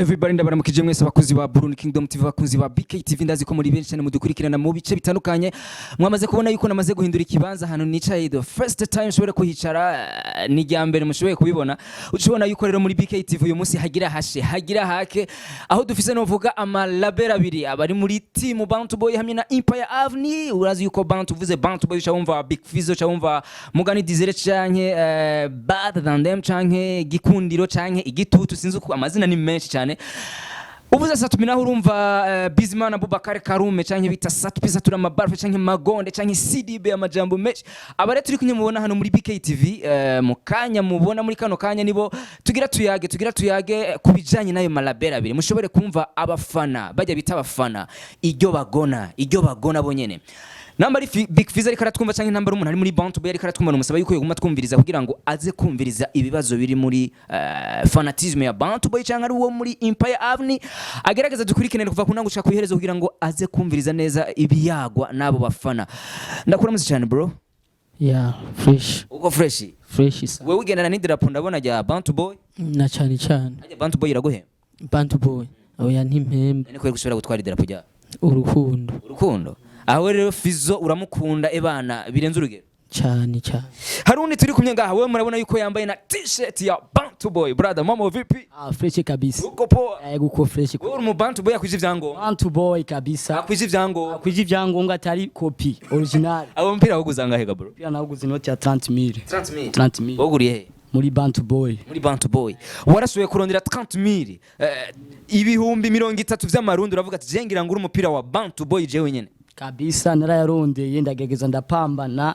Everybody, ndabaramukije mwese abakozi ba Burundi Kingdom TV, abakunzi ba BK TV. Ndazi ko muri benshi cyane mudukurikirana mu bice bitandukanye. Mwamaze kubona yuko namaze guhindura ikibanza ahantu nicaye. The first time nshobora kuhicara, ni rya mbere mushoboye kubibona. Ucubona yuko rero muri BK TV uyu munsi hagira hashe, hagira hake, aho dufise novuga ama label abiri, abari muri team Bantu Boy hamwe na Empire Avenue. Urazi yuko Bantu, uvuze Bantu Boy uca wumva Big Fizzo, uca wumva Mugani Dizere canke Bad Than Them canke Gikundiro canke Igitutu, sinzi uko amazina ni menshi cyane. Uvuze Sat-B naho urumva Bizimana Abubakar Karume canke bita Sat-B, Satura Mabarfe canke Magonde canke CDB, amajambo menshi. Aba rero turi kumwe mubona hano muri BK TV, mu kanya mubona muri kano kanya nibo tugira tuyage ku bijanye n'ayo ma label abiri, mushobore kumva abafana bajya bita abafana iryo bagona bo nyene. Namba ari Big Fizzo ariko aratwumva canke namba ari umuntu ari muri Bantu Boy ariko aratwumva, numusaba yuko yoguma twumviriza kugira ngo aze kumviriza ibibazo biri muri fanatisme ya Bantu Boy, canke ari uwo muri Empire Avenue, agerageza dukurikirane kuva ku ntango gushika kw'iherezo kugira ngo aze kumviriza neza ibiyagwa n'abo bafana. Ndakuramutse cyane, bro. Yeah, fresh. Uko fresh? Fresh isa. Wewe ugendana n'idarapo ndabona rya Bantu Boy. Na cyane cyane. Harya Bantu Boy iraguhemba? Bantu Boy oya, ntimpemba. None kubera ushobora gutwara idarapo rya Urukundo. Urukundo. Aho rero Fizzo uramukunda ebana birenze urugero? Cyane cyane. Hari undi turi kumwe ngaha, wewe murabona yuko yambaye na t-shirt ya Bantu Boy. Brother, mama, vipi? Ah, fresh kabisa. Uko poa? Yego, uko fresh. Wewe uri mu Bantu Boy akwije ivyangombwa? Bantu Boy kabisa. Akwije ivyangombwa. Akwije ivyangombwa, atari copie original. Abo mpira waguze angahe ga, bro? Pia nawuguze inoti ya 30000. 30000? 30000. Waguriye he? Muri Bantu Boy. Muri Bantu Boy. Warasuye kurondera 30000, 30,000 vy'amarundi, uravuga ati je ngira ngure umupira wa Bantu Boy jewe nyene. Kabisa, narayarondeye, ndagerageza, ndapambana,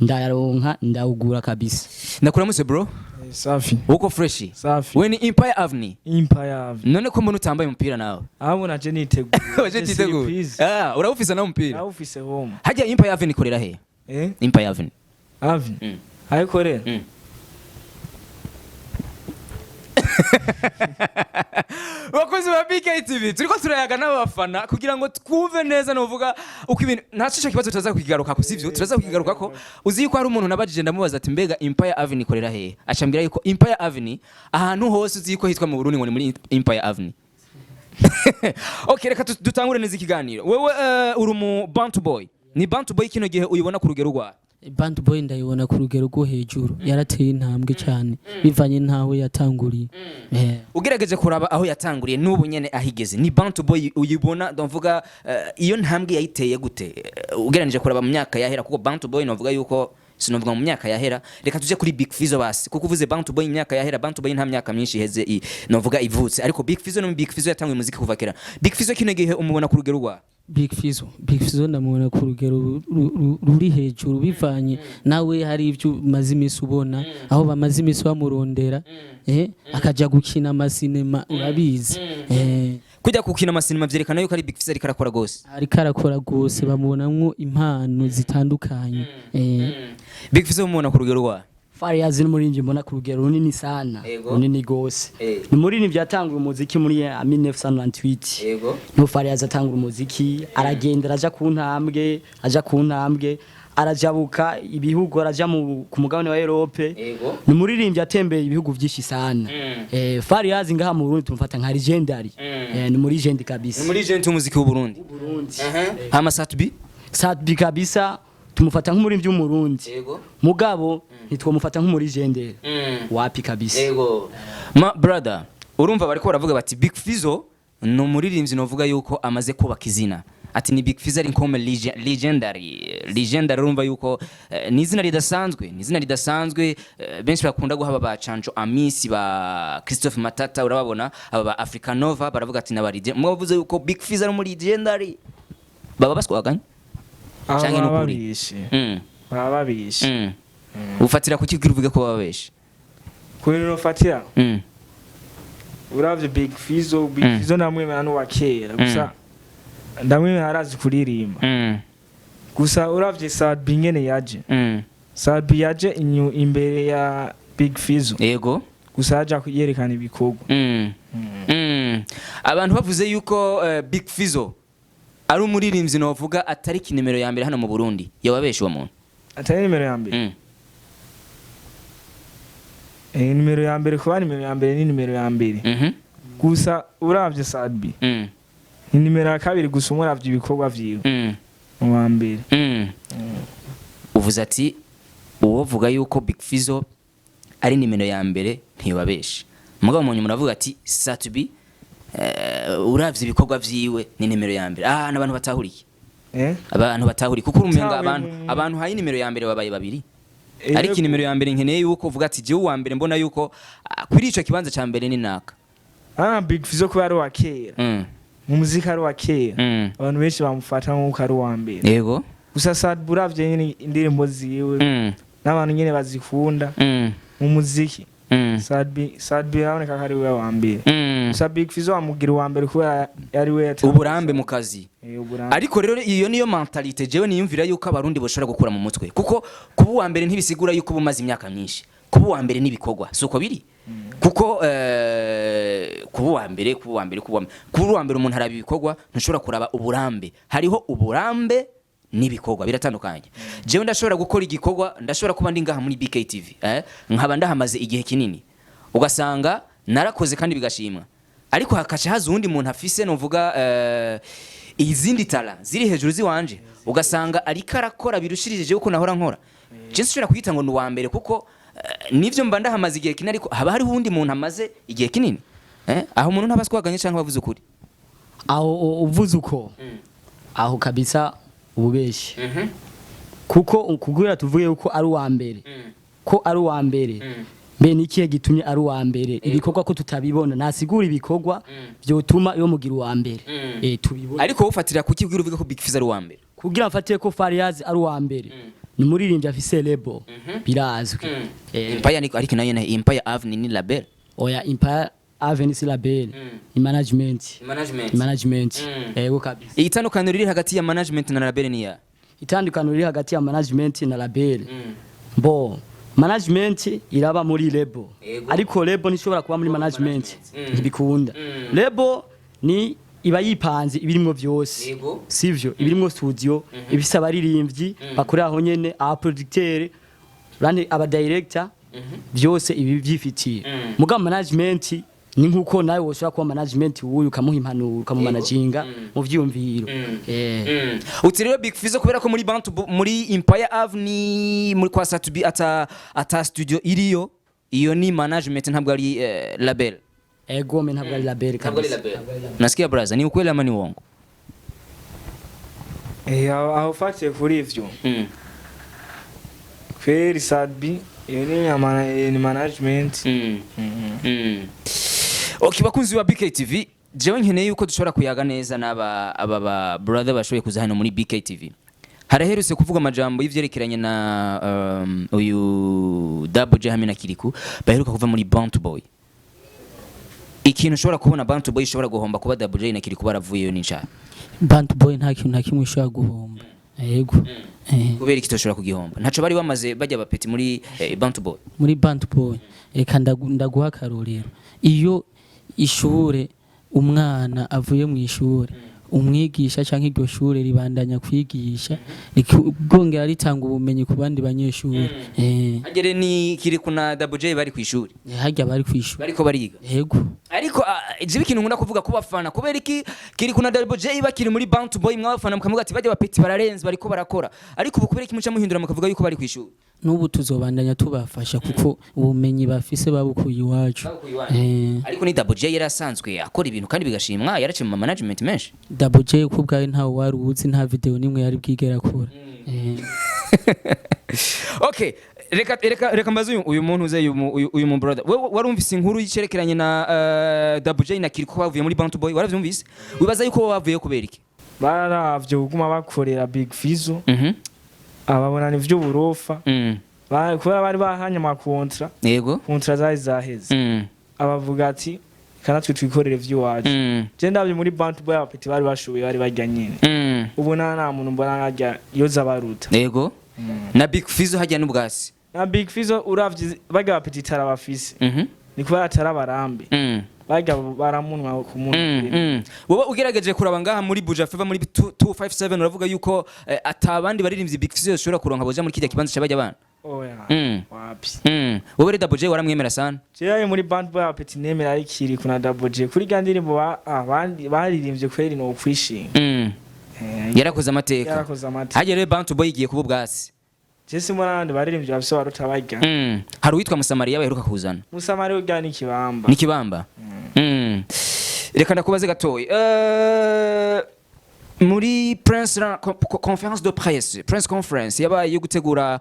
ndayaronka, ndawugura kabisa. Ndakuramutse, bro. Safi. Uko fresh? Safi. We ni Empire Avenue? Empire Avenue. None ko mbona utambaye umupira nawe? Ahubwo naje niteguye. Waje titeguye? Ah, urawufise nawe umupira? Nawufise home. Hajya Empire Avenue ikorera he? Eh? Empire Avenue. Avenue. Ariko rero Bakozi ba BK TV, turiko turayaga n'abafana kugira ngo twumve neza novuga uko ibintu. Ntaco ico kibazo turaza kukigarukako, sivyo? Turaza kukigarukako. Uzi yuko hari umuntu nabajije, ndamubaza ati mbega Empire Avenue ikorera hehe? Acambwira yuko Empire Avenue ahantu hose uzi yuko hitwa mu Burundi ngo ni muri Empire Avenue. Okay, reka dutangure neza ikiganiro. Wewe uri mu Bantu Boy. Ni Bantu Boy kino gihe uyibona ku rugero rwa Bantu Boy ndayibona ku rugero rwo hejuru, yarateye intambwe cyane bivanye n'aho yatanguriye. Ugerageje kuraba aho yatanguriye n'ubu nyene ahigeze, ni Bantu Boy uyibona ndavuga iyo ntambwe yayiteye gute? Ugereranije kuraba mu myaka yahera, kuko Bantu Boy novuga yuko sinovuga mu myaka yahera, reka tuje kuri Big Fizzo basi, kuko uvuze Bantu Boy imyaka yahera, Bantu Boy nta myaka myinshi iheze novuga ivutse, ariko Big Fizzo no Big Fizzo yatanguye umuziki kuva kera. Big Fizzo kino gihe umubona ku rugero rwa Big Fizzo, Big Fizzo ndamubona ku rugero ruri hejuru bivanye nawe hari ibyo umaze iminsi ubona aho bamaze iminsi bamurondera, akaja gukina amasinema, urabizi. Kujya gukina amasinema vyerekana yuko ari Big Fizzo ariko arakora gose. Ariko arakora gose, bamubonamwo impano zitandukanye. Big Fizzo umubona ku rugero rwa Farious ni umuririmbyi mbona ku rugero runini sana. Runini gose. Ni umuririmbyi yatanguye umuziki muri 1998. Niho Farious atangura umuziki, aragenda araja ku ntambwe, aja ku ntambwe, arajabuka ibihugu, araja ku mugabane wa Europe. Ni umuririmbyi atembeye ibihugu byinshi sana. Farious ngaha mu Burundi tumufata nka legendary. Ni muri legend kabisa. Ni muri legend w'umuziki w'u Burundi. Burundi. Hama Sat-B? Sat-B kabisa tumufata nk'umuririmbyi w'Umurundi. Mugabo ntitwamufata nk'umurigendere. Wapi kabisa. Ego. Ma brother, urumva bariko baravuga bati Big Fizzo ni umuririmbyi novuga yuko amaze kubaka izina. Ati ni Big Fizzo ari nkome legendary. Legendary, urumva yuko ni izina ridasanzwe, ni izina ridasanzwe, benshi bakunda guhaba ba Canjo Amisi, ba Christophe Matata, urababona aba ba Africa Nova baravuga ati nabarije. Mwavuze yuko Big Fizzo ari muri legendary. Baba baswaganye? Aba Canke baba nukuri? babishe. Baba babishe. Ufatira kuki kugira uvuge ko baba babeshe? Kuri rero fatira uravye Big Fizzo, Big Fizzo ndamwemera n'uwa kera, gusa ndamwemera arazi kuririmba. Gusa uravye Sat-B ingene yaje, Sat-B yaje imbere ya Big Fizzo. Gusa yaje yerekana ibikorwa. Abantu bavuze yuko Big Fizzo ari umuririmbyi novuga atari kinimero ya mbere hano mu Burundi. Yababeshe uwo muntu? Atari nimero ya mbere. Nimero ya mbere, kuba nimero ya mbere ni nimero ya mbere. Gusa uravye Sat-B ni nimero ya kabiri, gusa umuravye ibikorwa vyiwe uwa mbere. Uvuze ati uwovuga yuko Big Fizzo ari nimero ya mbere ntiyobabeshe, mugabo mu nyuma uravuga ati Sat-B, uravye ibikorwa vyiwe, ni nimero ya mbere. Ah, n'abantu batahuriye. Eh? Abantu batahuriye, kuko urumenga Utawe abantu abantu hayi nimero ya mbere babaye babiri. Ariko inimero ya mbere nkeneye yuko uvuga ati jewe uwa mbere mbona yuko kuri ico kibanza ca mbere ni naka. Ah, Big Fizzo kuba ari uwa kera mu muziki, ari uwa kera, abantu benshi bamufata nk'uko ari uwa mbere. Gusa Sat-B, uravye nyene indirimbo ziwe n'abantu nyene bazikunda mu muziki, Sat-B araboneka ko ari we wa mbere. Gusa Big Fizzo wamugira uwa mbere kubera ari we yatanze uburambe mu kazi. Eh, uburambe. Ariko rero iyo niyo mentalité jewe niyumvira yuko Abarundi boshobora gukura mu mutwe, kuko kuba uwa mbere ntibisigura yuko uba umaze imyaka myinshi. Kuba uwa mbere n'ibikorwa, si uko biri, kuko kuba uwa mbere, kuba uwa mbere, kuba uwa mbere, kuba uwa mbere, umuntu araba ibikorwa, ntushobora kuraba uburambe. Hariho uburambe n'ibikorwa, biratandukanye. Jewe ndashobora gukora igikorwa, ndashobora kuba ndi ngaha muri BKTV, nkaba ndahamaze igihe kinini, ugasanga narakoze kandi bigashimwa, ariko hakaca haza uwundi muntu afise, nuvuga, izindi tara ziri hejuru ziwanje, ugasanga ariko arakora birushirije uko nahora nkora. Je sinshobora kuyita ngo ni uwa mbere, kuko nivyo mba ndahamaze igihe kinini, ariko haba hariho uwundi muntu amaze igihe kinini. Aho umuntu ntabaswaganye canke bavuze ukuri? Aho uvuze uko, aho kabisa ububeshi, kuko kugira tuvuge yuko ari uwa mbere, ko ari uwa mbere, mbe ni ikihe gitumye ari uwa mbere? Ibikorwa ko tutabibona, nasigura ibikorwa byotuma iyo mugira uwa mbere, tubibona. Ariko wowe ufatira kuki ubwira uvuga ko Big Fizzo ari uwa mbere? Kugira mfatiye ko Fariaz ari uwa mbere, ni umuririmbyi afise label, birazwi. Empire ariko nayo ni Empire Avenue, ni label. Oya, Empire Avenue si label, ni management. Management. Management, yego kabisa. Itandukaniro riri hagati ya management na label ni ya Itandukaniro riri hagati ya management na label, bo management iraba muri label, ariko label ntishobora kuba muri management, ntibikunda. Label ni iba yipanze ibirimwo byose, sivyo? Ibirimwo studio, ibisa abaririmbyi bakorera aho nyene, aba producteur, rani, aba director, byose ibi byifitiye. Muga management ni nkuko nawe woshobora kuba management wuyu, ukamuha impanuro, ukamumanaginga mu vyiyumviro. Uti rero Big Fizzo, kubera ko muri Bantu muri Empire Avenue, muri kwa Sat-B ata studio iriyo, iyo ni management, ntabwo ari label. Ego me, ntabwo ari label kabisa. Nasikia brother, ni ukweli ama ni uongo? Eh, aho ufatiye kuri ivyo, kweri Sat-B iyo ni ni management. Okay, bakunzi ba BKTV, jewe nkeneye yuko dushobora kuyaga neza n'aba aba ba brother bashoboye kuza hano muri BKTV. Haraherutse kuvuga amajambo y'ivyerekeranye na uyu Double J hamwe na Kiriku baheruka kuva muri Bantu Boy. Ikintu ushobora kubona Bantu Boy ishobora guhomba kuba Double J na Kiriku baravuyeyo ni icahe? Bantu Boy nta kintu na kimwe ishobora guhomba, yego. Kubera iki toshobora kugihomba? Ntaco bari bamaze bajya bapeti muri Bantu Boy. Muri Bantu Boy, reka ndaguha akarorero. Iyo ishure, umwana avuye mu ishure, umwigisha cyangwa iryo shure ribandanya kwigisha, rikongera ritanga ubumenyi ku bandi banyeshuri. Hagere ni Kiriku na Double J bari kw'ishuri. Harya bari kwishuri. Bariko bariga. Yego. Ariko jewe ikintu nkunda kuvuga ku bafana, kubera iki Kiriku na Double J bakiri muri Bantu Boy mwabafana mukavuga ati bajya bapeti bararenze, bariko barakora, ariko ubu kubera iki muca muhindura mukavuga yuko bari kw'ishuri? N'ubu tuzobandanya tubafasha, kuko ubumenyi bafise babukuye iwacu. Ariko ni Double J yari asanzwe akora ibintu kandi bigashimwa, yaraciye mu ma management menshi. Double J ko ubwawe ntawe wari uzi, nta video nimwe yari bwigera akora. Okay, reka mbaze uyu muntu uze, uyu mu brother, wewe warumvise inkuru yicerekeranye na Double J na Kiriku bavuye muri Bantu Boy? Waravyumvise? Wibaza yuko bavuye kubera iki? Bararavye kuguma bakorera Big Fizzo, ababona ivy'uburofa. Kubera bari bahanye ama contrat, contrat zari zaheze, abavuga ati reka natwe twikorere ivy'iwacu. Je ndavye muri Bantu Boy, abapeti bari bashoboye bari barya nyene. Ubu nta muntu mbona harya yoza baruta. Yego, na Big Fizzo hajya n'ubwasi. Na Big Fizzo, uravye barya bapeti itara bafise, ni kubera atari abarambe, barya baramunwa ku muntu. Wowe ugerageje kuraba ngaha muri Buja Fever, muri 257, uravuga yuko atabandi baririmbyi Big Fizzo yoshobora kuronka boja muri kijya kibanza cy'abajya bana? Oya. Wapi. Wowe rero Double J waramwemera sana? Jewe muri Band Boy Apeti nemera ari Kiriku na Double J kuri rya ndirimbo abandi baririmbye kweri no kwishinga. Yarakoze amateka. Yarakoze amateka. Hagiye rero Bantu Boy igiye kuba ubwatsi. Je simbona abandi baririmbye bafise baruta barya. Hari uwitwa Musamariya baheruka kuzana. Musamari urya n'ikibamba. Nikibamba. Reka ndakubaze gatoyi. Muri Prince conférence de presse, press conference yabaye yo gutegura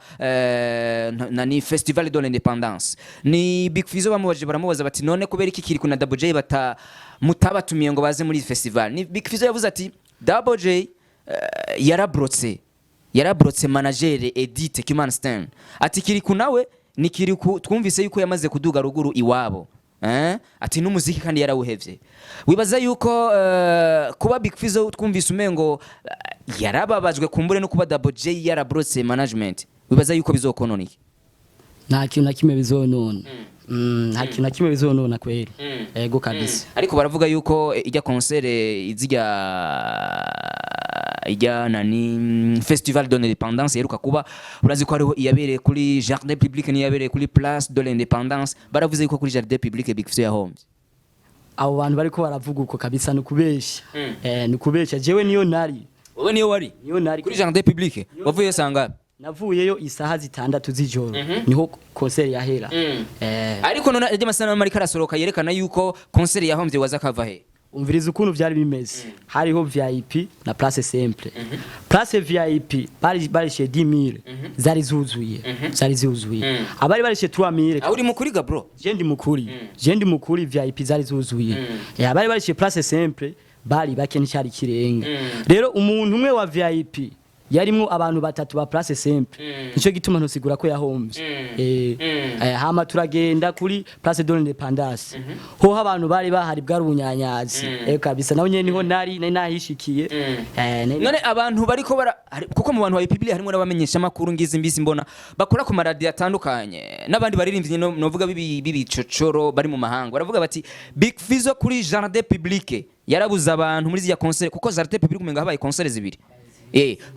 nani Festival de l'Indépendance. Ni Big Fizzo bamubajije, baramubaza bati: "None kubera iki Kiriku na Double J bata mutabatumiye ngo baze muri festival?" Ni Big Fizzo yavuze ati: "Double J yarabrotse manager Edith Kimanstein." Ati: "Kiriku nawe ni Kiriku, twumvise yuko yamaze kuduga ruguru iwabo." Ati n'umuziki kandi yarawuhevye. Wibaza yuko kuba Big Fizzo twumvise umengo yarababajwe kumbure no kuba Double J yarabrotse management, wibaza yuko bizokonona iki? Nta kintu na kimwe bizonona. Nta kintu na kimwe bizonona kweri, ego kabisa. Ariko baravuga yuko ijya concert izijya ijya nani Festival de l'Indépendance yeruka kuba, urazi ko hariho iyabereye kuri Jardin Public n'iyabereye kuri Place de l'Indépendance, baravuze yuko kuri Jardin Public Big Fizzo yahombye. Abo bantu bariko baravuga uko kabisa ni ukubesha, ni ukubesha. Jewe niyo nari. Wowe niyo wari? Niyo nari. Kuri Jardin Public wavuye sanga? Navuyeyo isaha 6 z'ijoro, niho concert yahera. Ariko none ajya amasanamu ariko arasoroka yerekana yuko concert yahombye, waza kava he? Umviriza ukuntu vyari bimeze. Hariho VIP na place simple. Place VIP bari barishe 10000, zari zuzuye, zari zuzuye. Abari barishe 3000. Aho uri mukuri ga bro? Je ndi mukuri, je ndi mukuri. VIP zari zuzuye. Abari barishe place simple bari bake, nticyari kirenga. Rero umuntu umwe wa VIP yarimwo abantu batatu ba place simple, nico gituma ntusigura ko yahombye. Hama turagenda kuri Place de l'Indépendance, ho abantu bari bahari bwari ubunyanyazi. Kabisa naho nyene niho nari nahishikiye. None abantu bariko bara kuko mu bantu ba public harimo n'abamenyesha makuru ngizi mbisi mbona bakora ku maradiyo atandukanye n'abandi baririmbyi novuga bibicocoro bari mu mahanga, baravuga bati Big Fizzo kuri Jardin Public yarabuze abantu muri ziriya concert, kuko Jardin Public umenga habaye concert zibiri,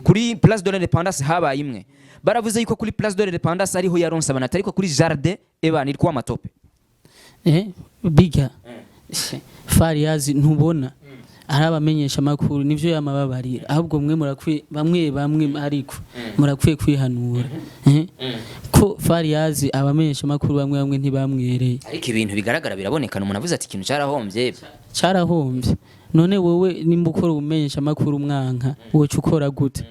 kuri Place de l'Indépendance habaye imwe. Baravuze yuko kuri Place de l'Indépendance ariho yaronse abantu, ariko kuri Jardin eba ni kwa matope. Biga Fariyazi ntubona ari abamenyesha amakuru nivyo yamababarira, ahubwo mwe murakwiye, bamwe bamwe, ariko murakwiye kwihanura, ko Fariyazi abamenyesha amakuru bamwe bamwe ntibamwereye. Ariko ibintu bigaragara birabonekana, umuntu avuze ati ikintu cyarahombye. Carahombye. None wowe nimba ukora ubumenyesha amakuru mwanka, woca ukora gute?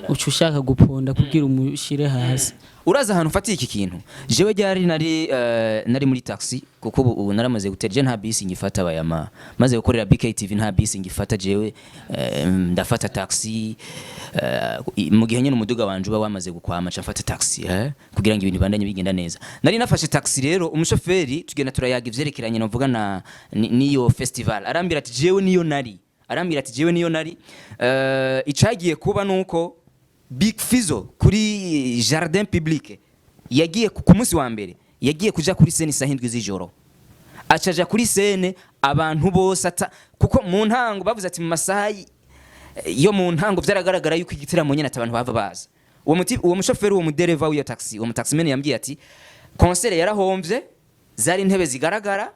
Uca ushaka guponda kugira umushire hasi. Uraza ahantu ufatiye iki kintu, jewe ryari nari muri taxi, kuko ubu naramaze gutera, je nta bisi ngifata, bayama maze gukorera BKTV nta bisi ngifata jewe, ndafata taxi mu gihe nyene umuduga wanje uba wamaze gukwama nca mfata taxi kugira ngo ibintu bibandanye bigenda neza. Nari nafashe taxi rero, umushoferi tugenda turayaga ivyerekeranye novuga na niyo festival, arambwira ati jewe niyo nari, arambwira ati jewe niyo nari, icagiye kuba nuko Big Fizzo kuri Jardin Public yagiye ku munsi wa mbere yagiye kuja kuri scène isaha 7 z'ijoro, acaja kuri scène abantu bose ata, kuko mu ntango bavuze ati mu masaha yo mu ntango vyaragaragara yuko igitaramo nyene ati abantu bava baza. Uwo muti, uwo mushoferi, uwo mudereva w'iyo taxi, uwo mutaximan yambwiye ati concert yarahomvye, zari intebe zigaragara.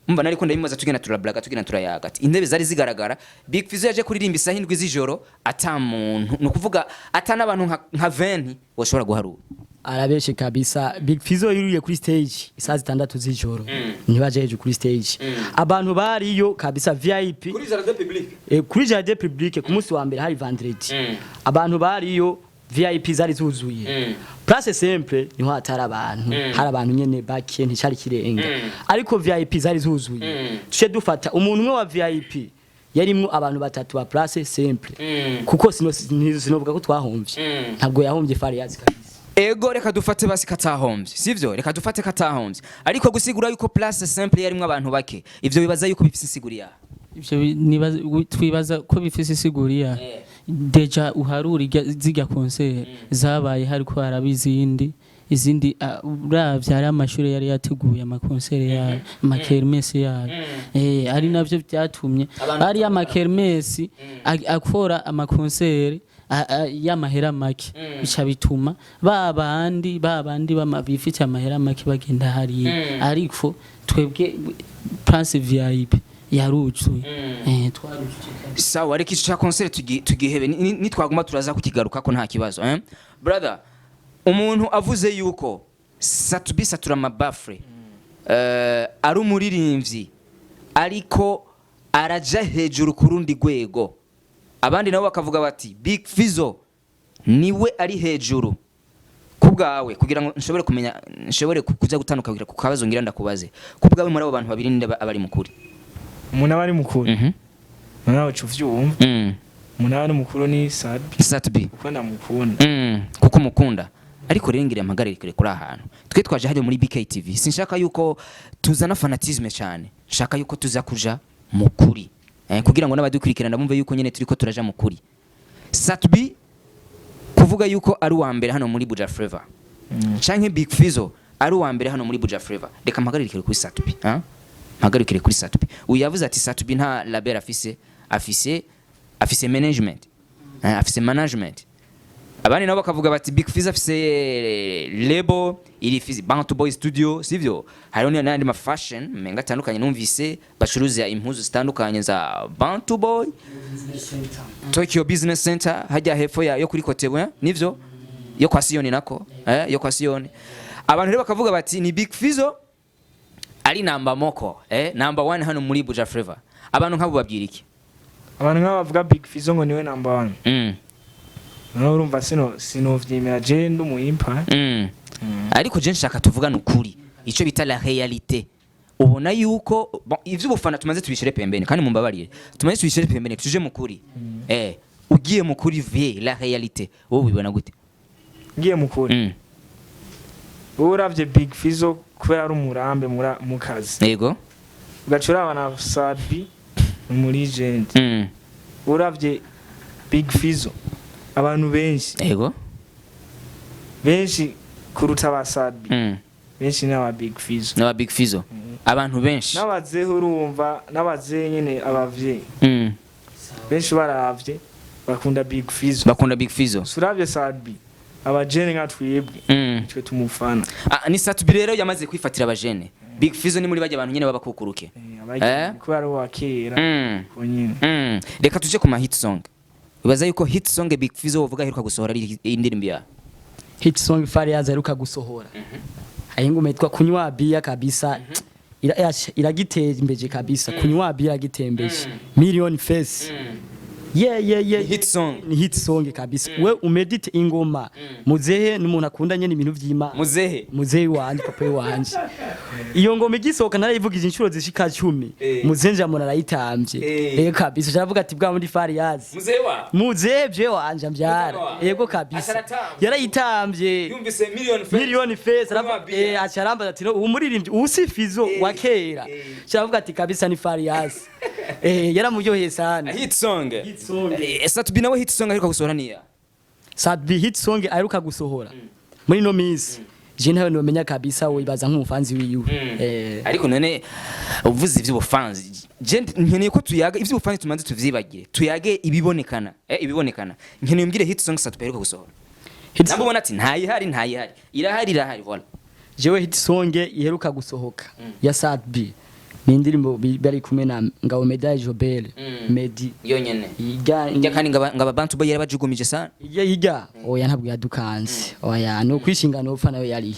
Umva, nariko ndabimubaza tugenda turablaga, tugenda turayaga, ati intebe zari zigaragara. Big Fizzo yaje kuririmba isaha 7 z'ijoro ata muntu, ni ukuvuga ata n'abantu nka 20 bashobora guharura. Arabeshe kabisa. Big Fizzo yuriye kuri stage isaha 6 z'ijoro, ntibaje hejuru kuri stage, abantu bariyo kabisa VIP. Kuri Jardin Public? Kuri Jardin Public ku munsi wa mbere, hari vendredi, abantu bariyo VIP zari zuzuye. Place simple niho hatari abantu, hari abantu nyene bake, nticari kirenga, ariko VIP zari zuzuye. Tuce dufata umuntu umwe wa VIP yarimwo abantu batatu ba place simple, kuko sinovuga ko twahomvye. Ntabwo yahombye Fariyazi kabisa. Ego, reka dufate basi katahombye, sivyo? Reka dufate katahombye, ariko gusigura yuko place simple yarimwo abantu bake, ivyo bibaza yuko bifise insiguri ya Ivyo twibaza ko bifise isiguriya. Déjà uharura zirya concert zabaye, hariko haraba izindi, uravye hari amashuri yari yateguye ama concert yayo, ama kermesse yayo, ari navyo byatumye ari ama kermesse akora ama concert. y'amahera make, bica bituma ba bandi bifitiye amahera make bagenda hariya. Ariko twebwe place VIP yaruzuye, twarujuje kabisa. Sawa, reka ico ca concert tugihebe. Nitwaguma turaza kukigaruka ko nta kibazo, eh? Brother, umuntu avuze yuko Sat-B Satura Mabafre ari umuririmbyi ariko araja hejuru ku rundi rwego, abandi nabo bakavuga bati Big Fizzo niwe ari hejuru. Ku bwawe, kugira ngo nshobore kumenya, nshobore kuza gutandukana ku kabazo ngira ndakubaze, ku bwawe muri abo bantu babiri ninde aba ari mukuri? Umuntu aba ari mukuru, nawe uca uvyumva, umuntu aba ari mukuru ni Sat-B. Sat-B. Kuko ndamukunda. Kuko mukunda. Ariko rero ngira mpagarike kuri ahantu twe twaje hajya muri BKTV, sinshaka yuko tuzana fanatisme cyane, nshaka yuko tuza kuja mu kuri, kugira ngo n'abadukurikirana bumve yuko nyene turiko turaja mu kuri. Sat-B kuvuga yuko ari uwa mbere hano muri Buja Flavor, canke Big Fizzo ari uwa mbere hano muri Buja Flavor, reka mpagarikire kuri Sat-B, ha? Mpagarikire kuri Sat-B. Uyu yavuze ati Sat-B nta label afise, afise management, afise management. Abandi nabo bakavuga bati Big Fizzo afise label iri Fizz Bantu Boy Studio, sivyo? Hariho n'ayandi ma fashion menga atandukanye, numvise bacuruza impuzu zitandukanye za Bantu Boy, Tokyo Business Center hajya hepfo ya yo kuri Kotebu, nivyo, yo kwa Siyoni nako, yo kwa Siyoni. Abantu rero bakavuga bati ni Big Fizzo ari namba moko, number 1 hano muri Buja Flavor. Abantu nk'abo babwira iki? Abantu nk'abo bavuga Big Fizzo ngo niwe number one, noneho urumva sinovyemera, je ndi umuhimpa. Ariko je nshaka tuvugane ukuri, ico bita la réalité. Ubona yuko, bon, ivy'ubufana tumaze tubishire pembeni, kandi mumbabarire, tumaze tubishire pembeni, tuje mu kuri. Ugiye mu kuri vie la réalité, wowe ubibona gute? Ngiye mukuri, wowe uravye Big Fizzo kubera ari umurambe mu kazi, ugaca uraba na Sat-B ni umu legend. Uravye Big Fizzo, abantu benshi, benshi kuruta ba Sat-B, benshi n'aba Big Fizzo. N'aba Big Fizzo, abantu benshi. N'abazehe, urumva, n'abazehe nyene, abavyeyi benshi baravye bakunda Big Fizzo. Bakunda Big Fizzo. Uravye Sat-B, abajene nka twebwe, twe tumufana. Ah, ni Sat-B rero yamaze kwifatira abajene, Big Fizzo ni muri bajya abantu nyene babakukuruke. Abagiye kubera ari uwa kera, ko nyene. Reka tuje ku ma hit song. Ubaza yuko hit song Big Fizzo wovuga aheruka gusohora ari indirimbo ya Hit song Fariaz aheruka gusohora, hari ingoma yitwa Kunywa Bia kabisa. Iragitembeje kabisa. Kunywa Bia iragitembeje million face, yeah. Hit song. Ni hit song kabisa. We umedite ingoma, muzehe n'umuntu akunda nyene ibintu vy'Imana. Muzehe. Muzehe wanje, papa wanje, iyo ngoma igisohoka narayivugije inshuro zishika 10. Muzehe njamona arayitambye. Kabisa, aravuga ati bwa muri Fariaz. Muzehe wa Muzehe bye wanje ambyara. Muzehe wa? Yego kabisa. Acaratamba. Yarayitambye. Yumvise million face. Million face. Kunywa Aravuga bia. acarambaza ati: "No, ubu muririmbyi ubu si Fizzo wa kera?" Aravuga ati: "Kabisa ni Fariaz." Yaramuryoheye sana. Hit song. Hit song. Sat-B nawe hit song aheruka gusohora niya? Sat-B hit song aheruka gusohora muri no minsi, je ntawe nomenya kabisa, wibaza nk'umufanzi wiwe. Ariko none uvuze ivy'ubufanzi, je nkeneye ko tuyaga ivy'ubufanzi, tumanze tuvyibagire, tuyage ibibonekana, ibibonekana. Nkeneye umbwire hit song Sat-B aheruka gusohora. Hit Namba ubona ati ntayihari, ntayihari, irahari, irahari, voilà. Jewe hit song iheruka gusohoka ya Sat-B ni indirimbo bari kumwe na Ngabo Medaille Jobert, Medi. Yonyene. Ijya. Ijya kandi ngaba bantu boy yarabajugumije sana. Ijya oya, ntabwo yadukanze, oya, no kwishinga no upfa nayo yari.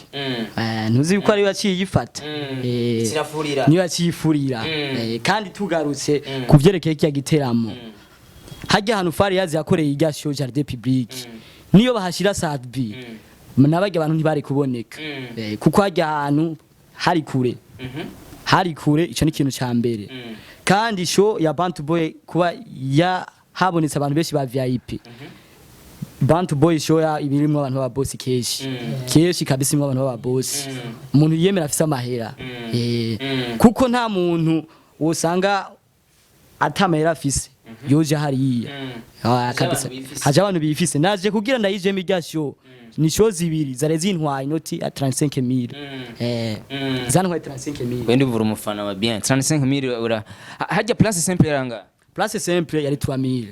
Ntuzi yuko ariyo yaciye yifata. Kirafurira. Niyo yaciyifurira. Kandi tugarutse ku vyerekeye kiya giteramo, hajya ahantu Fariaz yakoreye irya show, jardin public, niyo bahashira Sat-B nabajya abantu ntibari kuboneka. Kuko hajya ahantu hari kure, hari kure. Ico ni ikintu ca mbere. Kandi show ya Bantu Boy kuba ya habonetse abantu benshi ba VIP, Bantu Boy show ya ibirimwo abantu b'aba boss kenshi kenshi kabisa, imwe abantu b'aba boss, umuntu yiyemera afise amahera, kuko nta muntu wosanga atamahera afise yoje hariya. Ah, kabisa. Abantu bifise. Haje abantu bifise. Naje kugira ndayijemo irya show, ni show zibiri zare zintwaye inoti ya 35000, zantwaye 35000. Wende uvura umufana wa bien 35000 ura hajya place simple yaranga. Place simple yari 3000,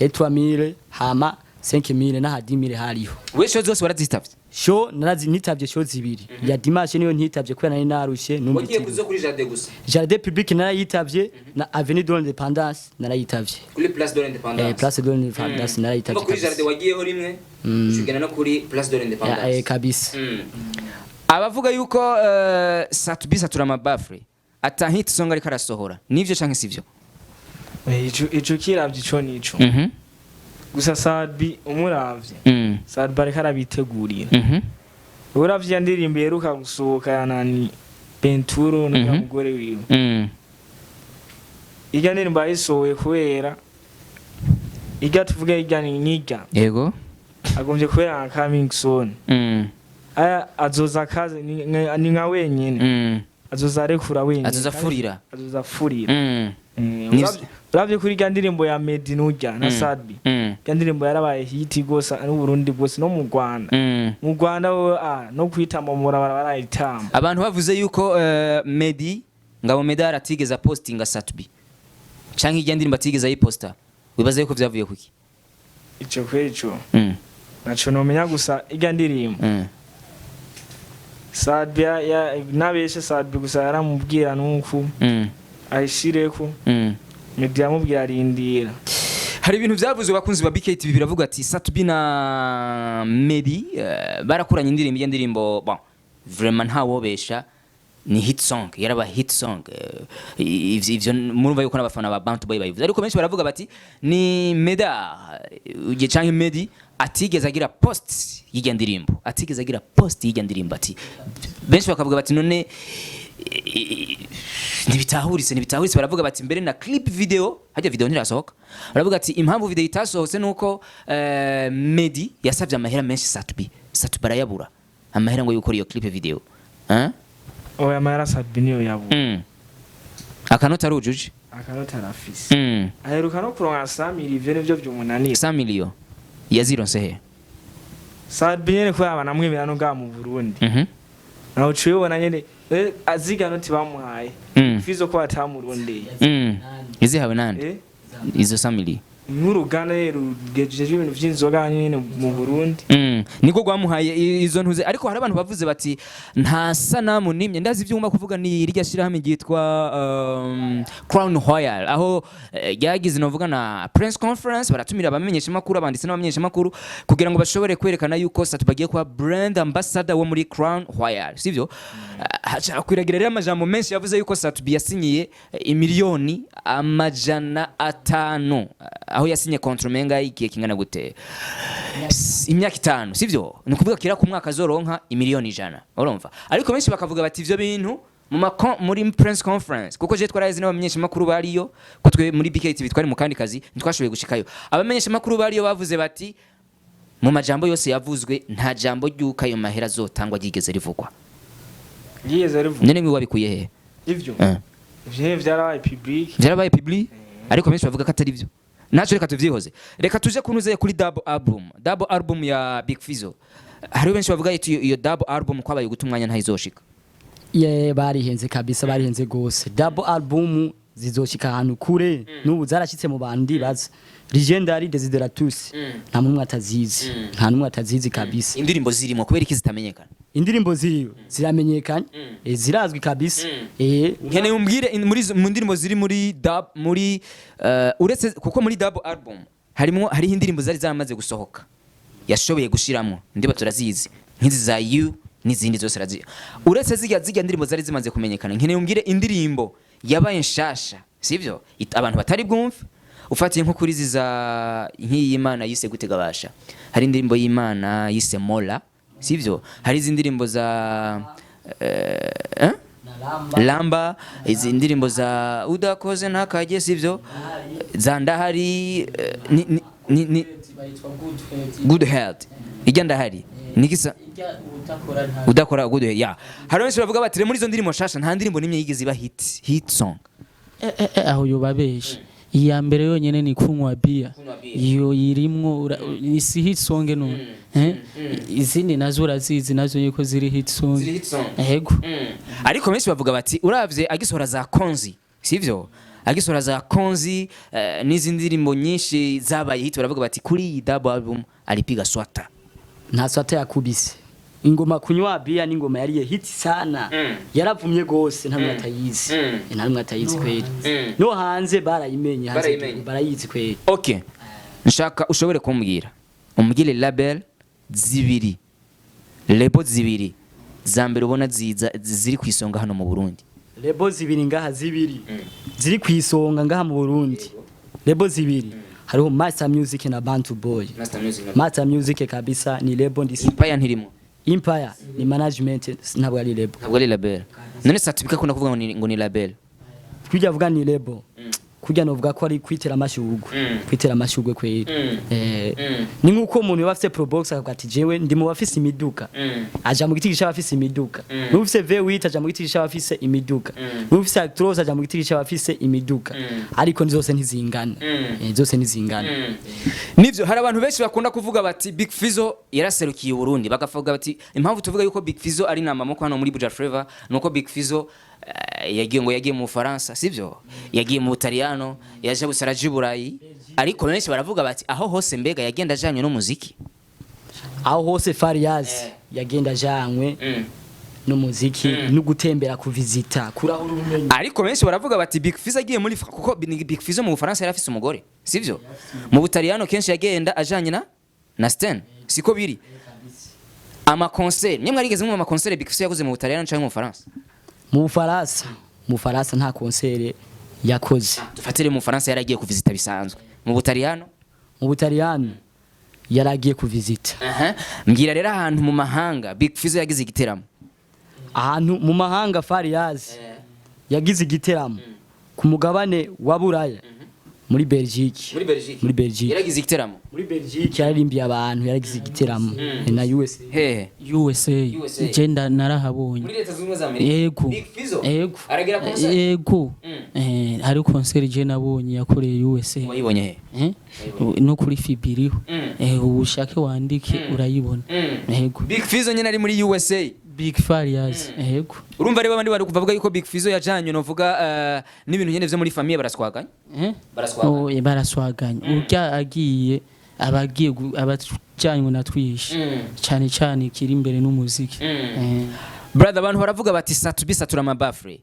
yari 3000, hama 5000 n'aha 10000 hariho. We, show zose warazitavye? Show narazi, nitavye show zibiri. Ya dimanche niyo ntitavye kubera nari narushe numva. Wagiye kuzo kuri jardin gusa? Jardin public narayitavye, na Avenue de l'Indépendance narayitavye. Kuri Place de l'Indépendance? Place de l'Indépendance narayitavye. Kuri Kabisa. jardin wagiyeho rimwe, ushigana no kuri Place de l'Indépendance? Kabisa. Abavuga yuko Sat-B satura amabafure ata hit song ariko arasohora, nivyo canke sivyo? Ico kiravye, ico nico. Gusa Sat-B umuravye, Sat-B ariko arabitegurira. Uravye ya ndirimbo iheruka gusohoka ya nani, Benturo n'uriya mugore wiwe, irya ndirimbo yayisohoye kubera irya, tuvuge irya ni nk'irya agombye kubera nka coming soon. Aya azoza akaze ni nka wenyene, azoza arekura wenyene. Azoza afurira. Azoza afurira. Uravye kuri irya ndirimbo ya Meddy n'urya na Sat-B, irya ndirimbo yarabaye hit gose n'Uburundi bwose no mu Rwanda. Mu Rwanda bo no kwitamba mu barabara barayitamba. Abantu bavuze yuko Meddy Ngabo Medal atigeze apostinga Sat-B canke irya ndirimbo atigeze ayiposta, wibaza yuko vyavuye kuki? Ico kweri ico naco nomenya, gusa irya ndirimbo Sat-B nabeshe, Sat-B gusa yaramubwira nuku ayishireko. Meddy yamubwira arindira. Hari ibintu byavuzwe, bakunzi ba BKTV, biravuga ati Sat-B na Meddy barakuranye indirimbo. Iyo ndirimbo, bon, vraiment ntawobesha, ni hit song, yaraba hit song. Ivyo murumva yuko n'abafana ba Bantu Boy bayivuze, ariko benshi baravuga bati ni Meda igihe canke Meddy atigeze agira post y'irya ndirimbo, atigeze agira post y'irya ndirimbo. Ati benshi bakavuga bati none ntibitahuritse, ntibitahuritse. Baravuga bati mbere na clip video, hajya video ntirasohoka. Baravuga ati impamvu video itasohotse nuko Meddy yasabye amahera menshi Sat-B, Sat-B barayabura amahera ngo yukora iyo clip video, eh? Oya, amahera Sat-B niyo yabura. Akanota arujuje. Akanota arafise. Aheruka no kuronka 100 mille, ivyo nivyo vyumunanira. 100 million yazironse he? Sat-B nyene kubera banamwemera no ngaha mu Burundi, nawe uciye ubona nyene aziga noti bamuhaye. Fizo ko batamurondeye. Izihawe nande? Izo 100 million? Nk'uruganda rero rugejeje ibintu vy'inzoga nyene mu Burundi. Niko rwamuhaye izo ntuze. Ariko hari abantu bavuze bati nta sanamu nimwe. Ndazi ibyo ngomba kuvuga, ni irya shirahamwe ryitwa Crown Royal, aho ryagize novuga na press conference, baratumira abamenyesha makuru, abanditsi n'abamenyesha makuru, kugira ngo bashobore kwerekana yuko Sat-B bagiye kuba brand ambassador wo muri Crown Royal, sivyo? Haca kwiragira rero amajambo menshi yavuze yuko Sat-B yasinyiye imiliyoni 500, aho yasinye contrat menga igihe kingana gute? Imyaka 5, sivyo? Ni ukuvuga kira ku mwaka azoronka imiliyoni 100, urumva? Ariko benshi bakavuga bati ivyo bintu muri press conference, kuko je twarazi n'abamenyesha makuru bariyo, ko twe muri BKTV twari mu kandi kazi, ntitwashoboye gushikayo. Abamenyesha makuru bariyo bavuze bati mu majambo yose yavuzwe nta jambo ry'uko ayo mahera azotangwa ryigeze rivugwa. Ryigeze rivuga. None mwe wabikuye he? Ivyo ivyo vyarabaye public. Vyarabaye public, ariko benshi bavuga ko atari byo. Naco reka tuvyihoze, reka tuje kunuze kuri double album, double album ya Big Fizzo. Hariho benshi bavuga ati iyo double album kwabaye guta umwanya, ntayizoshika. Ye, barihenze kabisa, barihenze gose. Double album zizoshika ahantu kure, n'ubu zarashitse mu bantu. Ndibaza Legendary Desideratus nta numwe atazizi, nta numwe atazizi kabisa. Indirimbo zirimo kubera iki zitamenyekana? Indirimbo ziriyo ziramenyekanye, zirazwi kabisa. Nkeneye umbwire mu ndirimbo ziri muri dub muri uretse kuko muri double album harimo, hariho indirimbo zari zaramaze gusohoka yashoboye gushiramo, ndiba turazizi nk'izi za you n'izindi zose razi. Uretse zirya ndirimbo zari zimaze kumenyekana, nkeneye umbwire indirimbo yabaye nshasha, sivyo, abantu batari bwumve, ufatiye nko kuri izi za nk'iyi Imana yise gute gabasha. Hari indirimbo y'Imana yise Mola, sivyo? Hari izi ndirimbo za Lamba, izi ndirimbo za udakoze ntakajye, sivyo, za ndahari, ni good health. Ijya ndahari nikisa udakora good health ya. Hari benshi bavuga bati muri izo ndirimbo nshasha nta ndirimbo nimwe yigeze iba hit song. Aho yobabesha. Iya mbere yonyene ni kunywa bia, iyo yirimwo si hit song none? Izindi nazo urazizi nazo yuko ziri hit song. Ziri hit song. Yego. Ariko benshi bavuga bati uravye agisohora za konzi, sivyo? Agisohora za Konzi n'izindi ndirimbo nyinshi zabaye hit, baravuga bati kuri iyi double album alipiga swata. Nta swata yakubise. Ingoma Kunywa Bia n'ingoma yariye hit sana, yaravumye gose, nta numwe atayizi. Nta numwe atayizi kweli. No hanze barayimenye, hanze Barayimenye. barayizi kweli. Okay, nshaka ushobore kumbwira, umbwire label zibiri, label zibiri za mbere ubona ziza ziri ku isonga hano mu Burundi. Label zibiri ngaha, zibiri ziri ku isonga ngaha mu Burundi, label zibiri hariho Master Music na Bantu Boy. Master Music na Master Music kabisa ni label ndisi. Empire ntirimo? Empire ni management, ntabwo ari label. Ntabwo ari label. None Sat-B akunda kuvuga ngo ni label. Kujya avuga ni label, kujya novuga ko ari kwitera amashurwe, kwitera amashurwe kweri. Ni nkuko umuntu yoba afise Probox akavuga ati jewe ndi mu bafise imiduga, aja mu giti c'abafise imiduga. N'ufise V8 aja mu giti c'abafise imiduga, n'ufise Actros aja mu giti c'abafise imiduga, ariko ni zose ntizingana. Zose ntizingana. Nivyo, hari abantu benshi bakunda kuvuga bati Big Fizzo yaraserukiye u Burundi, bakavuga bati impamvu tuvuga yuko Big Fizzo ari namamoko hano muri Buja Flavor nuko Big Fizzo yagiye, ngo yagiye mu Bufaransa, sivyo, yagiye mu Butaliyano, yaje gusara i Burayi, ariko benshi baravuga bati aho hose mbega yagenda ajanye n'umuziki? Aho hose Fariaz yagenda ajanywe n'umuziki no gutembera, kuvizita, kurahura ubumenyi. Ariko benshi baravuga bati Big Fizzo agiye muri kuko Big Fizzo mu Bufaransa yari afise umugore, sivyo, mu Butaliyano kenshi yagenda ajanye na Sten, siko biri? Ama concert nimwe arigeze mu ama concert Big Fizzo yakoze mu Butaliyano canke mu Bufaransa? Mu Bufaransa nta concert yakoze. Dufatire mu Bufaransa yaragiye kuvizita bisanzwe, mu Butaliyano? Mu Butaliyano yaragiye kuvizita. Aha. Mbwira rero ahantu mu mahanga Big Fizzo yagize igiteramo. Ahantu mu mahanga Fariaz yagize igiteramo ku mugabane wa Buraya, muri Belgique. Muri Belgique? Muri Belgique. Yaragize igiteramo? Muri Belgique yararimbiye abantu, yaragize igiteramo na USA. Hehe? USA. USA. Je narahabonye. Muri Leta Zunze Ubumwe za Amerika? Yego. Big Fizzo? Yego. Aragira concert? Yego. Hari concert je nabonye yakoreye USA. Wayibonye he? No kuri FB iriho. Ushake wandike urayibona. Yego. Big Fizzo nyine ari muri USA? Big Farias, yego. Urumva rero abandi bari kuvuga yuko Big Fizzo yajanye novuga n'ibintu nyene vyo muri famille, baraswaganye. Eh? Baraswaganye. Oh, baraswaganye. Urya agiye abagiye abajyanywe na twishi cyane cyane kiri imbere n'umuziki. Brother, abantu baravuga bati Sat-B satura amabafre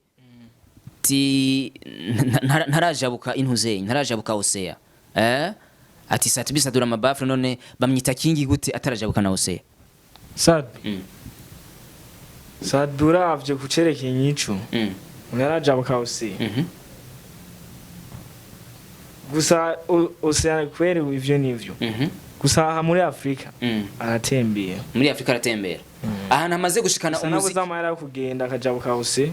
ti ntarajabuka intuzenyi, ntarajabuka Osea, ati Sat-B satura amabafre, none bamwita King gute atarajabuka na Osea? Sat-B. Sat-B uravye kucerekeye inyico, unarajabuka ose. Gusa ocean kweri ivyo nivyo. Gusa aha muri Afrika aratembera. Muri Afrika aratembera, ahantu amaze gushikana Gusa nabuze umuziki. amahera yo kugenda akajabuka ose.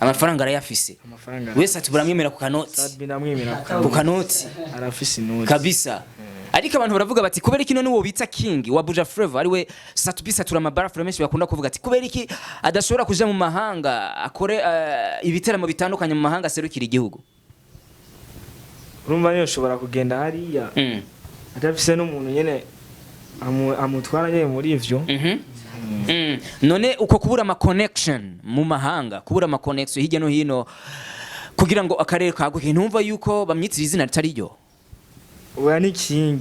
Amafaranga arayafise. Amafaranga. Wese ati buramwemera ku kanoti. Sat-B ndamwemera Ku kanoti. Arafise inoti. Kabisa. Ariko abantu baravuga bati kubera iki none uwo bita King wa Buja Flavor, ariwe Sat-B satura amabarafu, menshi bakunda kuvuga ati kubera iki adashobora kuja mu mahanga akore ibiteramo bitandukanye mu mahanga, aserukira igihugu? Urumva niyo ushobora kugenda hariya adafise n'umuntu nyene amutwara nyene muri ivyo. None uko kubura ama connection mu mahanga, kubura ama connection hirya no hino kugira ngo akarere kaguke, ntumva yuko bamwitira izina ritari ryo? Oya, ni King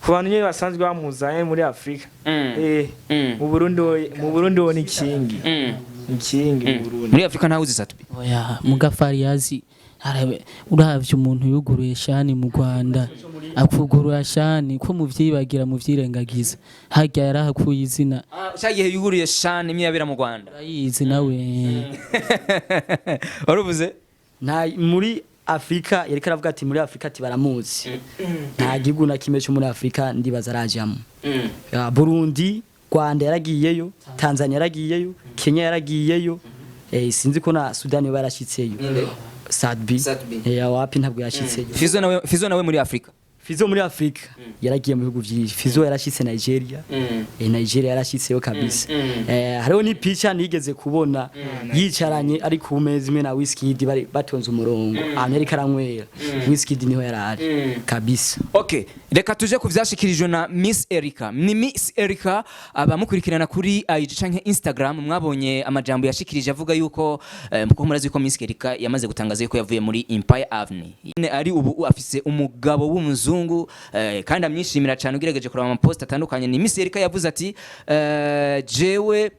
ku bantu nyene basanzwe bamuzanye muri Afrika. Mu Burundi wo ni King. Ni King mu Burundi. Muri Afrika ntawe uzi Sat-B. Oya, muga Fariyazi uravye umuntu yuguruye shani mu Rwanda, akugurura shani ko muvyibagira, muvyirengagiza, harya yarahakuye izina. Ah, cyagihe yuguriye shani imwe yabera mu Rwanda. Urayizi nawe. Waruvuze? Nta muri Afrika, yariko aravuga ati muri Afrika ati baramuzi. Nta gihugu na kimwe cyo muri Afrika ndibaza arajamo. Ya, Burundi, Rwanda yaragiyeyo, Tanzania yaragiyeyo, Kenya yaragiyeyo, sinzi ko na Sudani yoba yarashitseyo. Ninde? Sat-B. Sat-B. Wapi, ntabwo yashitseyo. Fizo nawe, Fizo nawe muri Afrika? Fizo muri Afrika yaragiye mu bihugu byinshi. Fizo yarashitse Nigeria. Nigeria yarashitseyo kabisa. Hariho n'ipica nigeze kubona yicaranye ari ku meza imwe na Wizkid, bari batonze umurongo ahantu yariko aranywera. Wizkid niho yarari kabisa. Okay, reka tuje ku vyashikirijwe na Miss Erica. Ni Miss Erica, abamukurikirana kuri IG canke Instagram mwabonye amajambo yashikirije avuga yuko kuko murazi yuko Miss Erica yamaze gutangaza yuko yavuye muri Empire Avenue. Nyene ari ubu afise umugabo w'umuzungu kandi amwishimira cyane ugerageje kuraba ama post atandukanye. Ni Miss Erica yavuze ati jewe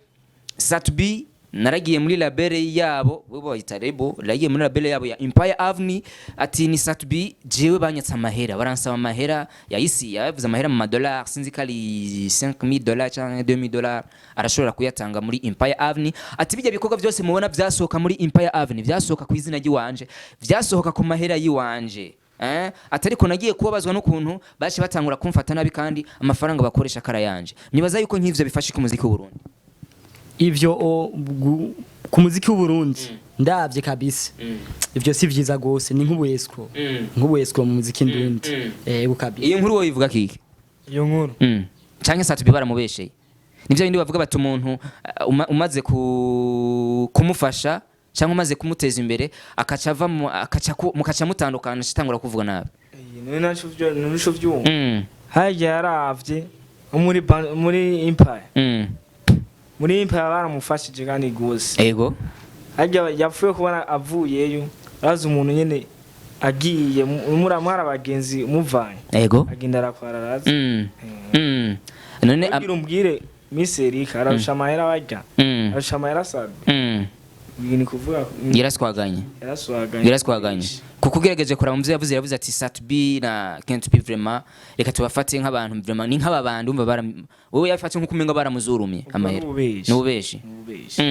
Sat-B naragiye muri label yabo, bo bayita label, nagiye muri label yabo ya Empire Avenue. Ati ni Sat-B, jewe banyatse amahera, baransaba amahera yayisi, yavuze amahera mu madolari, sinzi ko ari $5000 cyangwa $2000, arashobora kuyatanga muri Empire Avenue. Ati bijya bikorwa byose mubona byasohoka muri Empire Avenue byasohoka ku izina ry'iwanje, byasohoka ku mahera y'iwanje. Ati ariko nagiye kubabazwa n'ukuntu baje batangura kumfata nabi kandi amafaranga bakoresha karayanje. Nibaza yuko nk'ivyo bifasha ku muziki w'u Burundi. Ivyo ku muziki w'u Burundi ndavye kabisa, ivyo si vyiza gose, ni nk'ubu escroc mu muziki ndundi, kabisa. Iyo nkuru wowe ivuga kiki? Iyo nkuru Canke Sat-B baramubesheye? Nivyo bindi bavuga bati umuntu umaze kumufasha cyangwa umaze kumuteza imbere akaca ava akaca mukaca mutandukana, ashitangura kuvuga nabi. None naco vyo nusho vyumva. Harya yaravye nko muri muri Empire. Muri Empire baramufashije kandi gose. Harya yapfuye kubona avuyeyo, arazi umuntu nyene agiye muramwara abagenzi muvanye, agenda arakwararaza. None Kugira umbwire Miss Erika ararusha amahera barya, ararusha amahera Sat-B. Ni kuvuga Yaraswaganye. Yaraswaganye. Yaraswaganye kuko ugerageje kuraba muvyo yavuze, yavuze ati Sat-B na Can't Be vraiment, reka tubafate nk'abantu vraiment ni nk'aba bandi umva bara wowe yafate nk'uko umenga baramuzurumye amahera. N'ububeshi. N'ububeshi. N'ububeshi.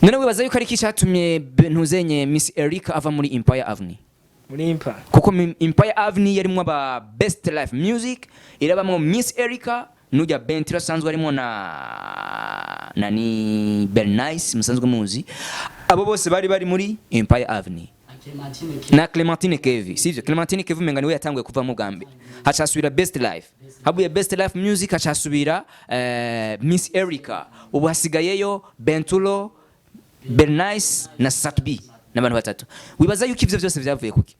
None wibaza yuko ari iki cyatumye ntuzenye Miss Erica ava muri Empire Avenue? Muri Empire. Kuko Empire Avenue yarimwo aba Best Life Music, irabamwo Miss Erica nujya Bentiro asanzwe arimo na nani Bernice musanzwe muzi, abo bose bari muri Empire Avenue na Clementine Kevi, sivyo? Clementine Kevi umenga niwe yatanguye kuvamo bwa mbere, hacasubira Best Life, habuye Best Life Music hacasubira Miss Erica, ubu hasigayeyo Bentulo, Bernice na Sat-B n'abantu batatu. Wibaza yuko ivyo byose vyavuye kuki?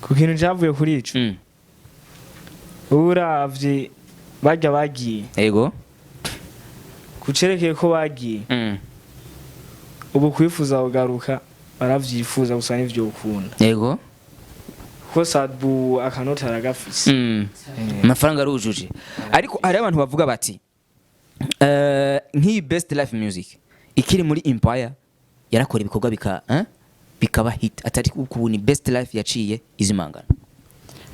Ku kintu cyavuye kuri ico, uravye barya bagiye, kucerekeye ko bagiye, ubu kwifuza kugaruka baravyifuza gusa n'ivyo ukunda, kuko Sat-B akanota aragafise. Amafaranga arujuje, ariko hari abantu bavuga bati nk'iyi Best Life Music ikiri muri Empire yarakora ibikorwa bikaba hit, atari ubu ni Best Life yaciye izimangana.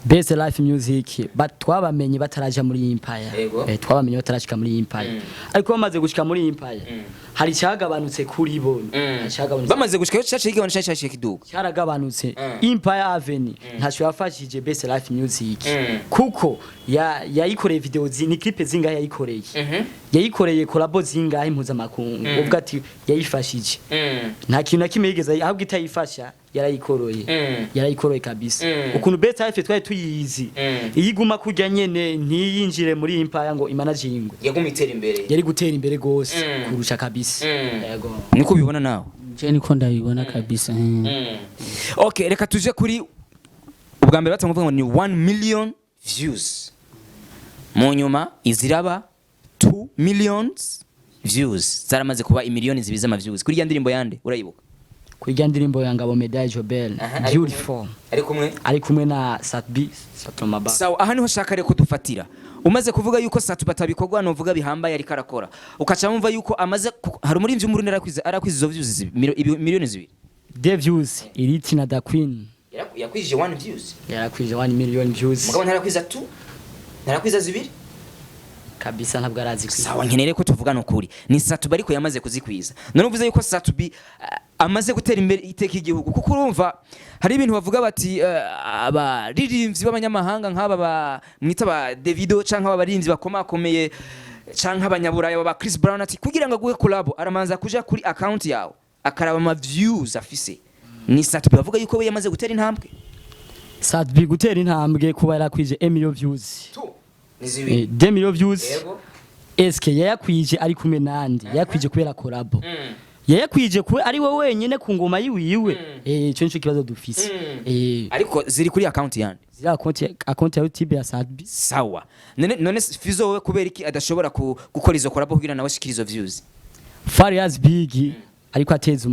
Best Life Music twabamenye bataraja muri Empire. Twabamenye batarashika muri Empire, ariko bamaze gushika muri Empire hari cyagabanutse kuri bo. Hari cyagabanutse. Bamaze gushika cyaciye kigabanuka, cyaciye kiduga. Cyaragabanutse. Empire Avenue ntacyo yafashije Best Life Music, kuko yayikoreye video ni clip zingahe yayikoreye, yayikoreye collabo zingahe mpuzamakungu uvuga ati yayifashije? Nta kintu na kimwe yigeze, ahubwo itayifasha yarayikoroye. Yarayikoroye kabisa. Ukuntu Best Life twari tuyizi, iyo iguma kurya nyene ntiyinjire muri Empire ngo imanagingwe, yaguma itera imbere. Yari gutera imbere gose kurusha kabisa. Yego. Niko ubibona nawe? Je niko ndabibona kabisa. Okay, reka tuje kuri ubwa mbere batanga kuvuga ngo ni 1 million views, mu nyuma iziraba 2 millions views, zaramaze kuba imiliyoni zibiri z'ama views kuri ya ndirimbo yande, urayibuka? Kuri rya ndirimbo ya Ngabo Medaille Jobel. Beautiful. Ari kumwe ari kumwe na Sat-B Satomaba. Sawa, aha niho shaka rero kudufatira. Umaze kuvuga yuko Sat-B atabikorwa novuga bihambaye ariko arakora, ukaca wumva yuko amaze hari umuririmbyi w'Umurundi arakwiza izo views miliyoni 2? The views iriti na The Queen. Yakwije 1 views. Yarakwije 1 million views. Mugabo ntarakwiza 2, ntarakwiza 2. Kabisa ntabwo arazi kwiza. Sawa, nkenere ko tuvugana ukuri, ni Sat-B ariko yamaze kuzikwiza. None uvuze yuko Sat-B amaze gutera imbere iteka igihugu, kuko urumva hari ibintu bavuga bati abaririmbyi b'abanyamahanga nk'aba mwita ba Davido canke aba baririmbyi bakomakomeye canke abanyaburaya ba Chris Brown, ati kugira ngo aguhe collab aramanza kuja kuri account yawe akaraba ama views afise. Ni Sat-B bavuga yuko we yamaze gutera intambwe. Sat-B gutera intambwe kuba yarakwije 1 million views. Ni zibiri. 2 million views. Eske yayakwije ari kumwe nandi? Yayakwije kubera collabo? Yayakwije kuba ari we wenyene ku ngoma yiwiwe? Ico nico kibazo dufise. Ariko ziri kuri account yandi? Ziriya account ya YouTube ya Sat-B. Sawa, none Fizo wewe kubera iki adashobora gukora izo collabo kugira nawe ashikire izo views? Farious Big ariko ateza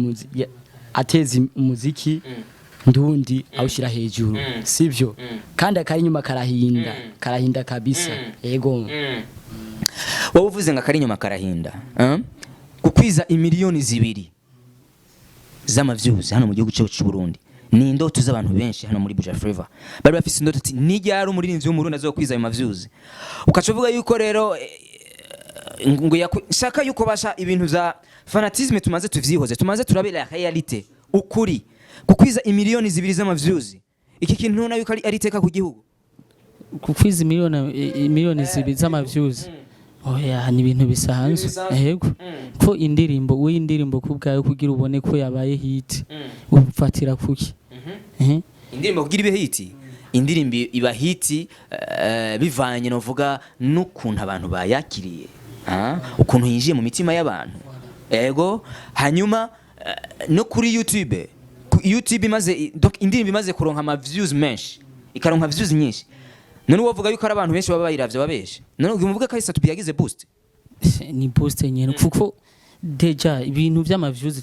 ateza umuziki ndundi awushira hejuru, sivyo? Kandi akari inyuma karahinda, karahinda kabisa, yego. Wowe uvuze ngo akari inyuma karahinda, eh? Gukwiza 2 miliyoni z'ama views hano mu gihugu cyacu cy'u Burundi ni indoto z'abantu benshi. Hano muri Buja Flavor bari bafise indoto ati nijyari umuririmbyi w'Umurundi azokwiza ayo ma views. Ukaca uvuga yuko rero ngo shaka yuko basha ibintu za fanatisme, tumaze tuvyihoze, tumaze turabera réalité, ukuri. Gukwiza 2 miliyoni z'ama views, iki kintu ntubona yuko ari iteka ku gihugu? Kukwiza 2 miliyoni z'ama views, oya, ni ibintu bisanzwe. Bisanzwe. Yego, ko indirimbo we indirimbo ku bwawe kugira ubone ko yabaye hit ufatira kuki? Indirimbo kugira ibe hit, indirimbo iba hit bivanye novuga n'ukuntu abantu bayakiriye, ukuntu yinjiye mu mitima y'abantu. Ego, hanyuma no kuri YouTube, ku YouTube imaze, donc indirimbo imaze kuronka ama views menshi, ikaronka views nyinshi, none wovuga yuko ari abantu benshi baba bayiravye babeshe? None uvuga ko Sat-B yagize boost? Ni boost nyene, kuko déjà ibintu vy'ama views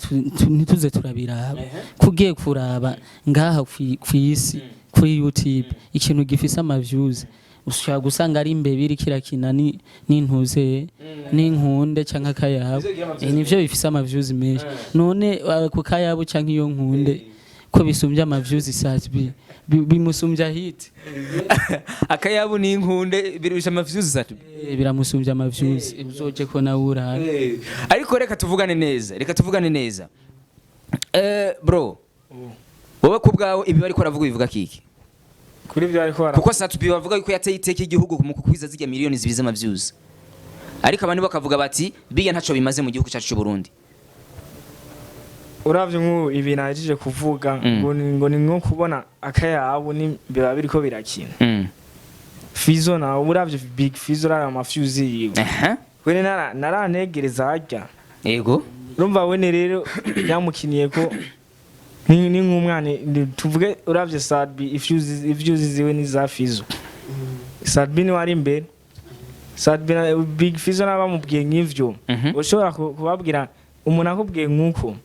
ntituze turabiraba. Kugiye kuraba ngaha kw'isi kuri YouTube, ikintu gifise ama views ushobora gusanga ari imbeba iriko irakina n'intuze n'inkunde canke akayabo. Nivyo bifise ama views menshi. None ku kayabo canke iyo nkunde ko bisumbya ama views Sat-B, bimusumbya hit? Akayabu n'inkunde birusha ama views Sat-B? Biramusumbya ama views, uzoje ko nawe urabe. Ariko reka tuvugane neza, reka tuvugane neza. Bro, wowe ku bwawe ibi bariko aravuga bivuga kiki? Kuri ibyo ariko bara Kuko Sat-B bavuga yuko yateye iteka igihugu mu kukwiza zirya 2 miliyoni z'ama views, ariko abandi bakavuga bati biya ntaco bimaze mu gihugu cyacu cy'u Burundi. Uravye nk'ubu ibi nahejeje kuvuga, ngo ni nko kubona akayabo ni biba biriko birakina. Fizo nawe, uravye Big Fizo, urara ama views yiwe, wene naranegereza harya. Urumva wene rero yamukiniye ko ni nk'umwana tuvuge. Uravye Sat-B, i views ziwe ni za Fizo, Sat-B niwe ari imbere. Sat-B na Big Fizo nabamubwiye nk'ivyo, ushobora kubabwira, umuntu akubwiye nk'uko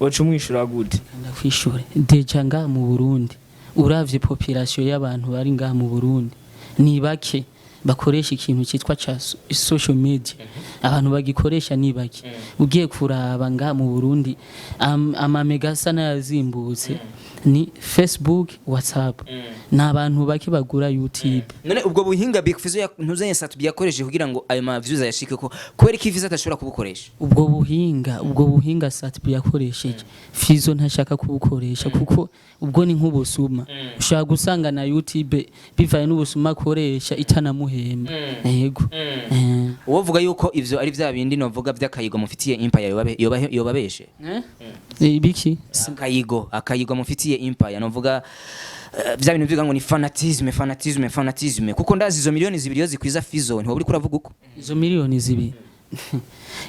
woca umwishura gute? Ndakwishura, déjà ngaha mu Burundi uravye population y'abantu bari ngaha mu Burundi ni bake bakoresha ikintu cyitwa ca social media. Abantu bagikoresha ni bake. Ugiye kuraba ngaha mu Burundi, amamega asa n'ayazimbutse ni Facebook, WhatsApp, ni abantu bake bagura YouTube. None ubwo buhinga Big Fizzo ntuzanye Sat-B yakoresheje kugira ngo ayo ma views ayashike, ko kubera ko Fizzo atashobora kubukoresha? Ubwo buhinga Sat-B yakoresheje, Fizo ntashaka kubukoresha, kuko ubwo ni nk'ubusuma. Ushobora gusanga na YouTube bivaye n'ubusuma akoresha itanamuhemba. Yego. Uwovuga yuko ivyo ari vya bindi novuga vy'akayigo mufitiye Empire yobabeshe? Ibiki? Akayigo mufitiye Empire, novuga vya bintu bivuga ngo ni fanatisme, fanatisme, fanatisme, kuko ndazi izo 2 miliyoni iyo zikwiza Fizzo ntiwoba uriko uravuga uko. Izo 2 miliyoni,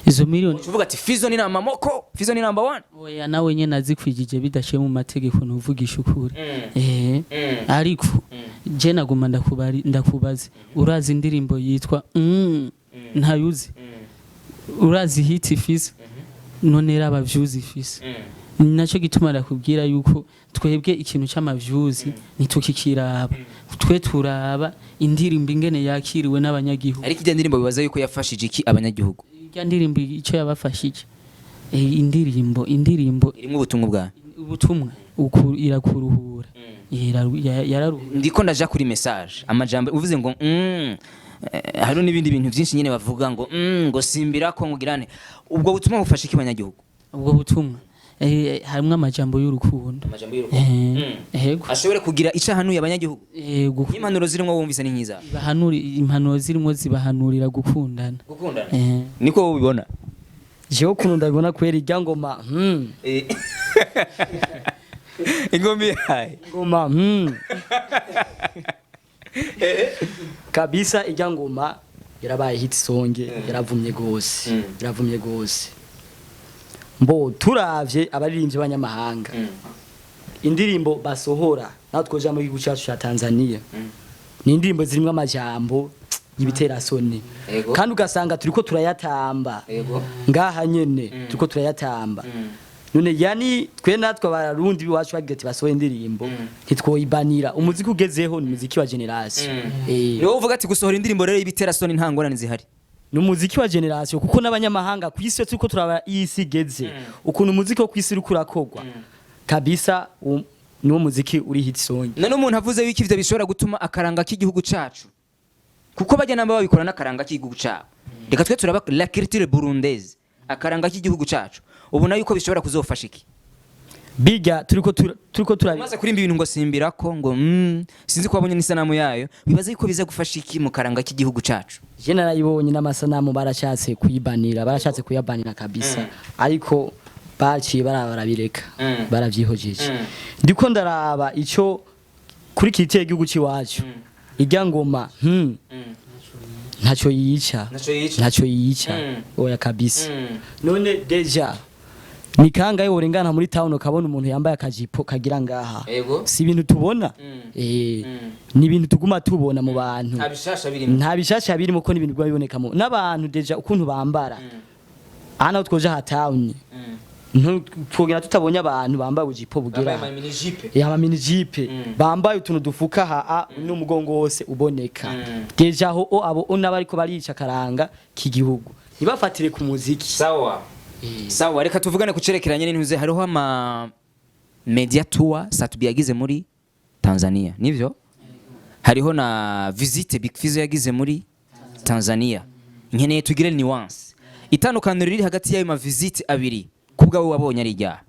izo miliyoni Uvuga ati Fizzo ni namba moko, Fizzo ni number one. Oya, nawe nyene azikwijije bidashiye mu mategeko, nuvugisha ukuri. Ariko je naguma ndakubari ndakubaze, urazi indirimbo yitwa ntayuzi? Urazi hit ifise? None raba views ifise. Ni nacyo gituma ndakubwira yuko twebwe ikintu c'ama views ntitukikiraba, twe turaba indirimbo ingene yakiriwe n'abanyagihugu. Ariko ijya ndirimbo bibaza yuko yafashije iki abanyagihugu? Irya ndirimbo icyo yabafashije, indirimbo Irimwo ubutumwa bwawe. Ubutumwa irakuruhura. Yararuhura. Ndiko ndaja kuri message, amajambo uvuze ngo hari n'ibindi bintu byinshi nyine bavuga ngo ngo simbira ko ngo girane. Ubwo butumwa bufasha iki abanyagihugu? Ubwo butumwa harimwo amajambo y'urukundo. Amajambo y'urukundo. Yego. Ashobore kugira ico ahanuye abanyagihugu. Impanuro zirimo wumvise ni nkiza? Bahanuri impanuro zirimo zibahanurira gukundana. Gukundana. Niko wowe ubibona? Jewe ukuntu ndabibona kwera irya ngoma. Ingoma iyaye? Ingoma kabisa, ijya ngoma yarabaye hit song, yaravumye gose, yaravumye gose. Mbo turavye abaririmbyi b'abanyamahanga, indirimbo basohora, naho twoja mu gihugu cyacu cya Tanzania, ni indirimbo zirimo amajambo y'ibiterasoni, kandi ugasanga turiko turayatamba ngaha nyene, turiko turayatamba. None yani twe natwe abarundi biwacu bagira ati basohoye indirimbo, ntitwoyibanira. Umuziki ugezeho ni umuziki wa generation. Niwo uvuga ati gusohora indirimbo rero y'ibiterasoni nta ngorane zihari? Ni umuziki wa generation, kuko n'abanyamahanga ku isi turiko turaba isi igeze, ukuntu umuziki wo ku isi uriko urakogwa kabisa, niwo muziki uri hit song. None umuntu avuze yuko ivyo bishobora gutuma akaranga k'igihugu cacu, kuko bajya namba babikora n'akaranga k'igihugu cabo, reka twe turaba la culture burundaise, akaranga k'igihugu cacu, ubona yuko bishobora kuzofasha iki? Bijya turiko turabi. Umaze kurimba ibintu ngo simbirako ngo sinzi ko wabonye n'isanamu yayo, wibaza yuko biza gufasha iki mu karanga k'igihugu cacu? Je narayibonye n'amasanamu, barashatse kuyibanira, barashatse kuyabanira kabisa, ariko baciye barabireka, baravyihojeje. Ndiko ndaraba ico kuri kiteye igihugu ciwacu, ijya ngoma ntaco yica. Ntaco yica. Ntaco yica, oya kabisa. None déjà ni kangahe worengana muri town ukabona umuntu yambaye akajipo kagira ngaha? Si ibintu tubona, ni ibintu tuguma tubona mu bantu. Nta bishasha birimo. Nta bishasha birimo, ko n'ibintu biba bibonekamo n'abantu déjà ukuntu bambara. Aha naho twoja ha town, twogenda tutabonye abantu bambaye ubujipo bugira Bambaye mini jupe. Ya mini jupe, bambaye utuntu dufuka ha n'umugongo wose uboneka. Déjà aho o abo o n'abariko barica karanga k'igihugu, ntibafatire ku muziki. Sawa sawa, reka tuvugane ku cerekeranye n'intuze. Hariho ama media tour Sat-B yagize muri Tanzania, nivyo? Hariho na visite Big Fizzo yagize muri Tanzania. Nkeneye tugire nuance, itandukaniro riri hagati y'ayo ma visite abiri kubwawe wabonye ari iryaha?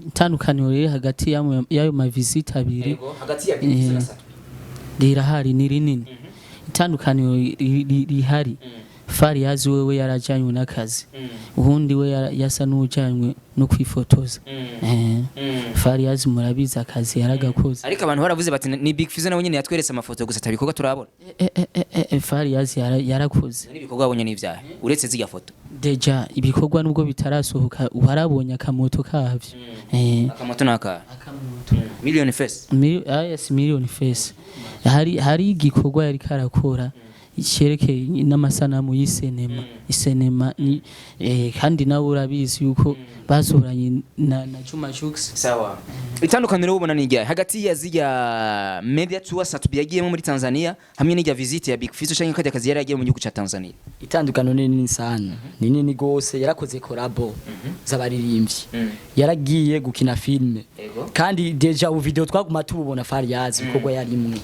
Itandukaniro riri hagati y'ayo ma visite abiri Hagati ya Big Fizzo na Sat-B. Rirahari, ni rinini. Itandukaniro rihari, Fariyazi wewe yarajanywe n'akazi, ubundi we yasa n'ujanywe no kwifotoza. Fariyazi murabizi, akazi yaragakoze. Ariko abantu baravuze bati ni Big Fizzo nawe nyene yatweretse amafoto gusa, atabikorwa turabona. Fariyazi yarakoze. N'ibikorwa wabonye n'ivyaha uretse zirya foto? Déjà ibikorwa nubwo bitarasohoka, warabonye akamoto kavyo. Akamoto naka million face. Yes, million face. Hari igikorwa yari karakora cyerekeye n'amasanamu y'isenema, isenema ni kandi nawe urabizi yuko basohoranye na Juma Jux. Sawa, itandukaniro ubona ni iryahe hagati ya zirya media tour Sat-B yagiyemo muri Tanzania hamwe n'irya visite ya Big Fizzo canke kajya kazi yari yagiye mu gihugu ca Tanzania? Itandukano ni nini sana, ni nini gose. Yarakoze collabo z'abaririmbyi, yaragiye gukina filme, kandi déjà ubu video twaguma tububona Fariyazi ibikorwa yarimwe.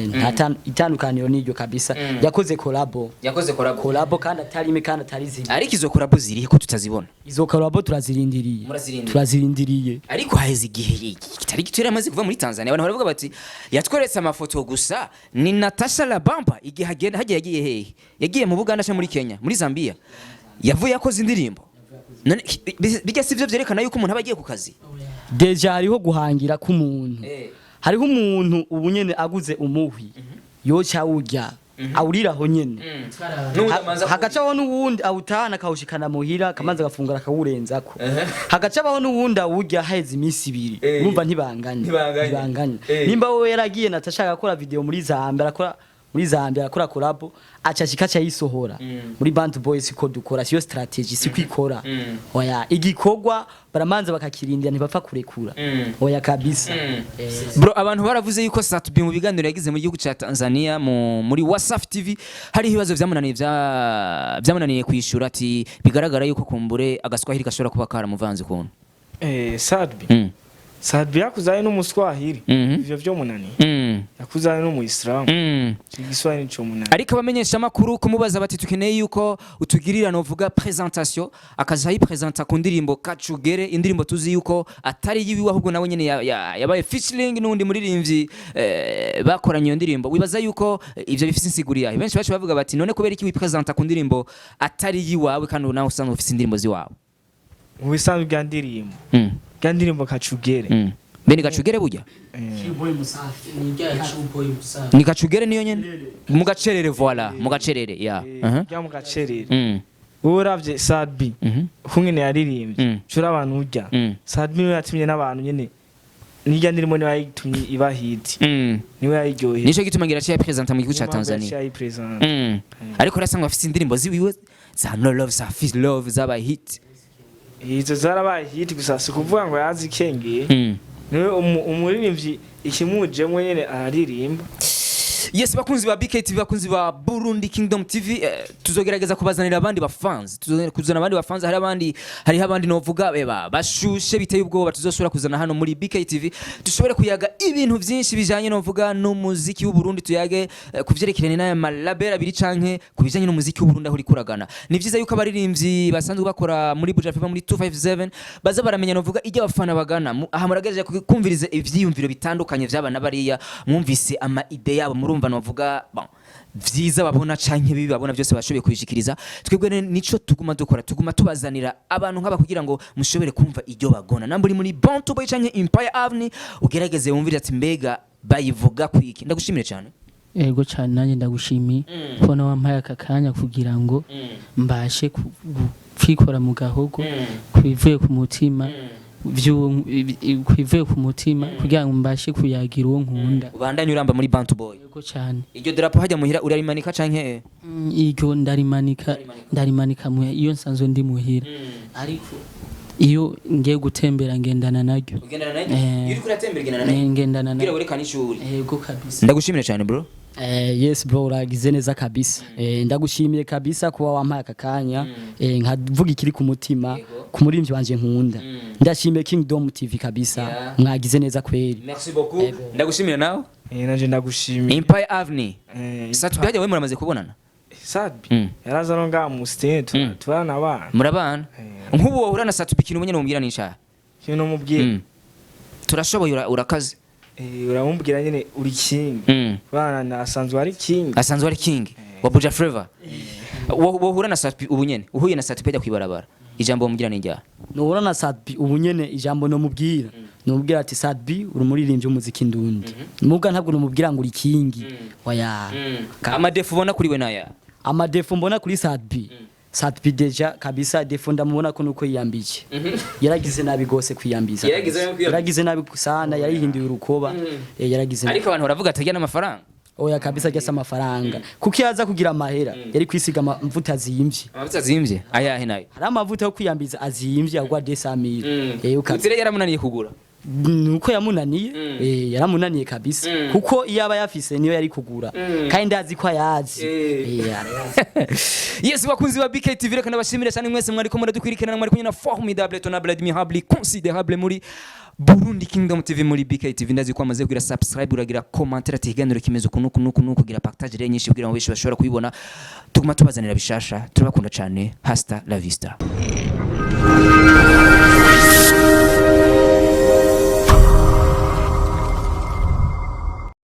Nta itandukaniro niryo kabisa, yakoze collabo. Yakoze collabo. Collabo kandi atari imwe, kandi atari zibiri. Ariko izo collabo zirihe ko tutazibona? Izo collabo turazirindiriye. Murazirindiriye. Turazirindiriye. Ariko haheze igihe kitari gito yari amaze kuva muri Tanzania, abantu baravuga bati yatweretse amafoto gusa, ni Natasha Labamba. Igihe agenda hagiye, yagiye hehe? Yagiye mu Buganda cyangwa muri Kenya, muri Zambia? Yavuye akoze indirimbo. None bijya si byo byerekana yuko umuntu aba agiye ku kazi? Déjà hariho guhangira k'umuntu. Hariho umuntu ubu nyene aguze umuhwi yoca awurya, awuriraho nyene. N'uwundi amanza. Hagacaho n'uwundi awutahana akawushikana muhira, akamanza agafungura akawurenzako. Hagacabaho n'uwundi awurya haheze iminsi 2. Urumva ntibanganye. Ntibanganye. Ntibanganye. Nimba wowe yaragiye Natasha agakora video muri Zambia, arakora muri Zambia, arakora collabo, aca ashika aca yisohora muri Band Boys. Ko dukora siyo strategy, si kwikora. Oya, igikorwa baramanza bakakirindira, ntibapfa kurekura, oya kabisa. Bro, abantu baravuze yuko Sat-B mu biganiro yagize mu gihugu cya Tanzania muri Wasafi TV hari ibibazo byamunaniye byamunaniye kwishura, ati bigaragara yuko kumbure agaswahili gashobora kuba karamuvanze ukuntu. Sat-B. Sat-B yakuzaye n'umuswahili. Ivyo vyo munaniye. Yakuzaye n'umuyisilamu. Igiswahili nico munaniye. Ariko abamenyesha makuru kumubaza bati tukeneye yuko utugirira novuga présentation, akaza yipresenta ku ndirimbo Kacugere, indirimbo tuzi yuko atari yiwiwe, ahubwo nawe nyene yabaye featuring n'undi muririmbyi, bakoranye iyo ndirimbo. Wibaza yuko ivyo bifise insiguri yahe? Benshi bacu bavuga bati none kubera iki wipresenta ku ndirimbo atari yiwawe kandi nawe usanzwe ufise indirimbo ziwawe? Mu bisanzwe bya ndirimbo, bya ndirimbo Kacugere. Mbe ni Gacugere burya? Boy Musafi ni rya Boy Musafi. Ni Gacugere niyo nyene mu gacerere, voilà, mu gacerere ya. Rya mu gacerere. Wowe uravye Sat-B kungene yaririmbye, cura abantu urya Sat-B niwe yatumye n'abantu nyene nirya ndirimo, niwe yayitumye iba hit, niwe yayiryoheye. Nico gituma ngira aciye presenta mu gihugu ca Tanzania. Yayipresenta. Ariko urasanga bafise indirimbo ziwiwe za No Love, za Feel Love zabaye hit. Izo zarabaye hit, gusa si ukuvuga ngo yazikengeye. Niwe umuririmbyi ikimujemwo nyene araririmba. Yes, bakunzi ba BKTV, bakunzi ba Burundi Kingdom TV, tuzogerageza kubazanira abandi ba fans, tuzogera kuzana abandi ba fans. Hari abandi, hariho abandi novuga beba bashushe biteye ubwoba tuzoshobora kuzana hano muri BKTV, dushobore kuyaga ibintu byinshi bijanye novuga n'umuziki w'u Burundi, tuyage kuvyerekeranye n'aya ma label abiri canke kubijanye n'umuziki w'u Burundi aho uri kuragana. Ni vyiza yuko abaririmbyi basanzwe bakora muri Buja Flava, muri 257, baza baramenya novuga ijya abafana bagana. Aha muragerageje kumviriza ivyiyumviro bitandukanye vy'abana bariya, mwumvise ama idées yabo, murumva novuga bon vyiza babona canke bibi babona, byose bashoboye kubishikiriza. Twebwe nico tuguma dukora, tuguma tubazanira abantu nk'aba kugira ngo mushobore kumva iryo bagona. Namba uri muri Bantu Boy canke Empire Avenue, ugerageze wumvire ati mbega bayivuga kwiki. Ndagushimire cyane. Ego cyane, nanjye ndagushimiye kubona wampaye aka kanya kugira ngo mbashe kwikora mu gahogo kubivuye ku mutima kubivuye ku mutima kugira ngo mbashe kuyagira uwo nkunda. Ubandanye uramba muri Bantu Boy. Ego cyane. Iryo drapo hajya muhira urarimanika canke? Iryo ndarimanika, ndarimanika iyo nsanzwe ndi muhira, ariko iyo ngiye gutembera ngendana naryo. Ugendana naryo? Eh. Iyo uriko uratembera ugendana naryo? Ngendana kugira naryo. werekane ishuri. Ego kabisa. Ndagushimire cyane, bro. Yes bro, uragize neza kabisa. Ndagushimiye kabisa kuba wampaye aka kanya nkavuga ikiri ku mutima ku muririmbyi wanje nkunda. Ndashimiye Kingdom TV kabisa. Mwagize neza kweri. Merci beaucoup, ndagushimire nawe. Nanje ndagushimiye. Empire Avenue. Sat-B hajya we muramaze kubonana? Sat-B yaraza no ngaha mu site, turana abana. Murabana. Nk'ubu wohura na Sat-B, ikintu umenye nomubwira n'icyaha? Ikintu mubwira? Turashoboye, urakaze. Uramubwira nyene uri king. Bana asanzwe ari king. Asanzwe ari king wa Buja Flavor. Wohura na Sat-B ubu nyene, uhuye na Sat-B ajya kwibarabara, ijambo wamubwira ni iryaha? Nuhura na Sat-B ubu nyene, ijambo nomubwira, nomubwira ati Sat-B uri umuririmbyi w'umuziki ndundi, muga ntabwo nomubwira ngo uri king, oya. Ama défauts ubona kuri we naya? Ama défauts mbona kuri Sat-B, Sat-B déjà kabisa défaut ndamubona ko nuko yiyambije, yaragize nabi gose kwiyambiza. Yaragize nabi kwiyambiza. Yaragize nabi sana, yarihinduye urukoba, yaragize nabi. Ariko abantu baravuga atajya n'amafaranga. Oya kabisa, ajya amafaranga, kuko iyo aza kugira amahera yari kwisiga amavuta azimvye. Amavuta azimvye ayahe nayo? Hari amavuta yo kwiyambiza azimvye agwa 200,000, Utire yaramunaniye kugura. Nuko yamunaniye, yaramunaniye kabisa, kuko iyo aba yafise niyo yari kugura, kandi ndazi ko ayazi. Arayazi. Yes, bakunzi ba BKTV, reka ndabashimire cyane mwese mwariko muradukwirikirana. Mwari kumwe na Formidable, Tonable, Admirable, Considérable muri Burundi Kingdom TV, muri BKTV. Ndazi ko amaze kugira subscribe, uragira commentaire ati ikiganiro kimeze uku nuku nuku nuku, kugira partage rero nyinshi kugira ngo benshi bashobora kubibona. Tuguma tubazanira bishasha. Turabakunda cyane, hasta la vista.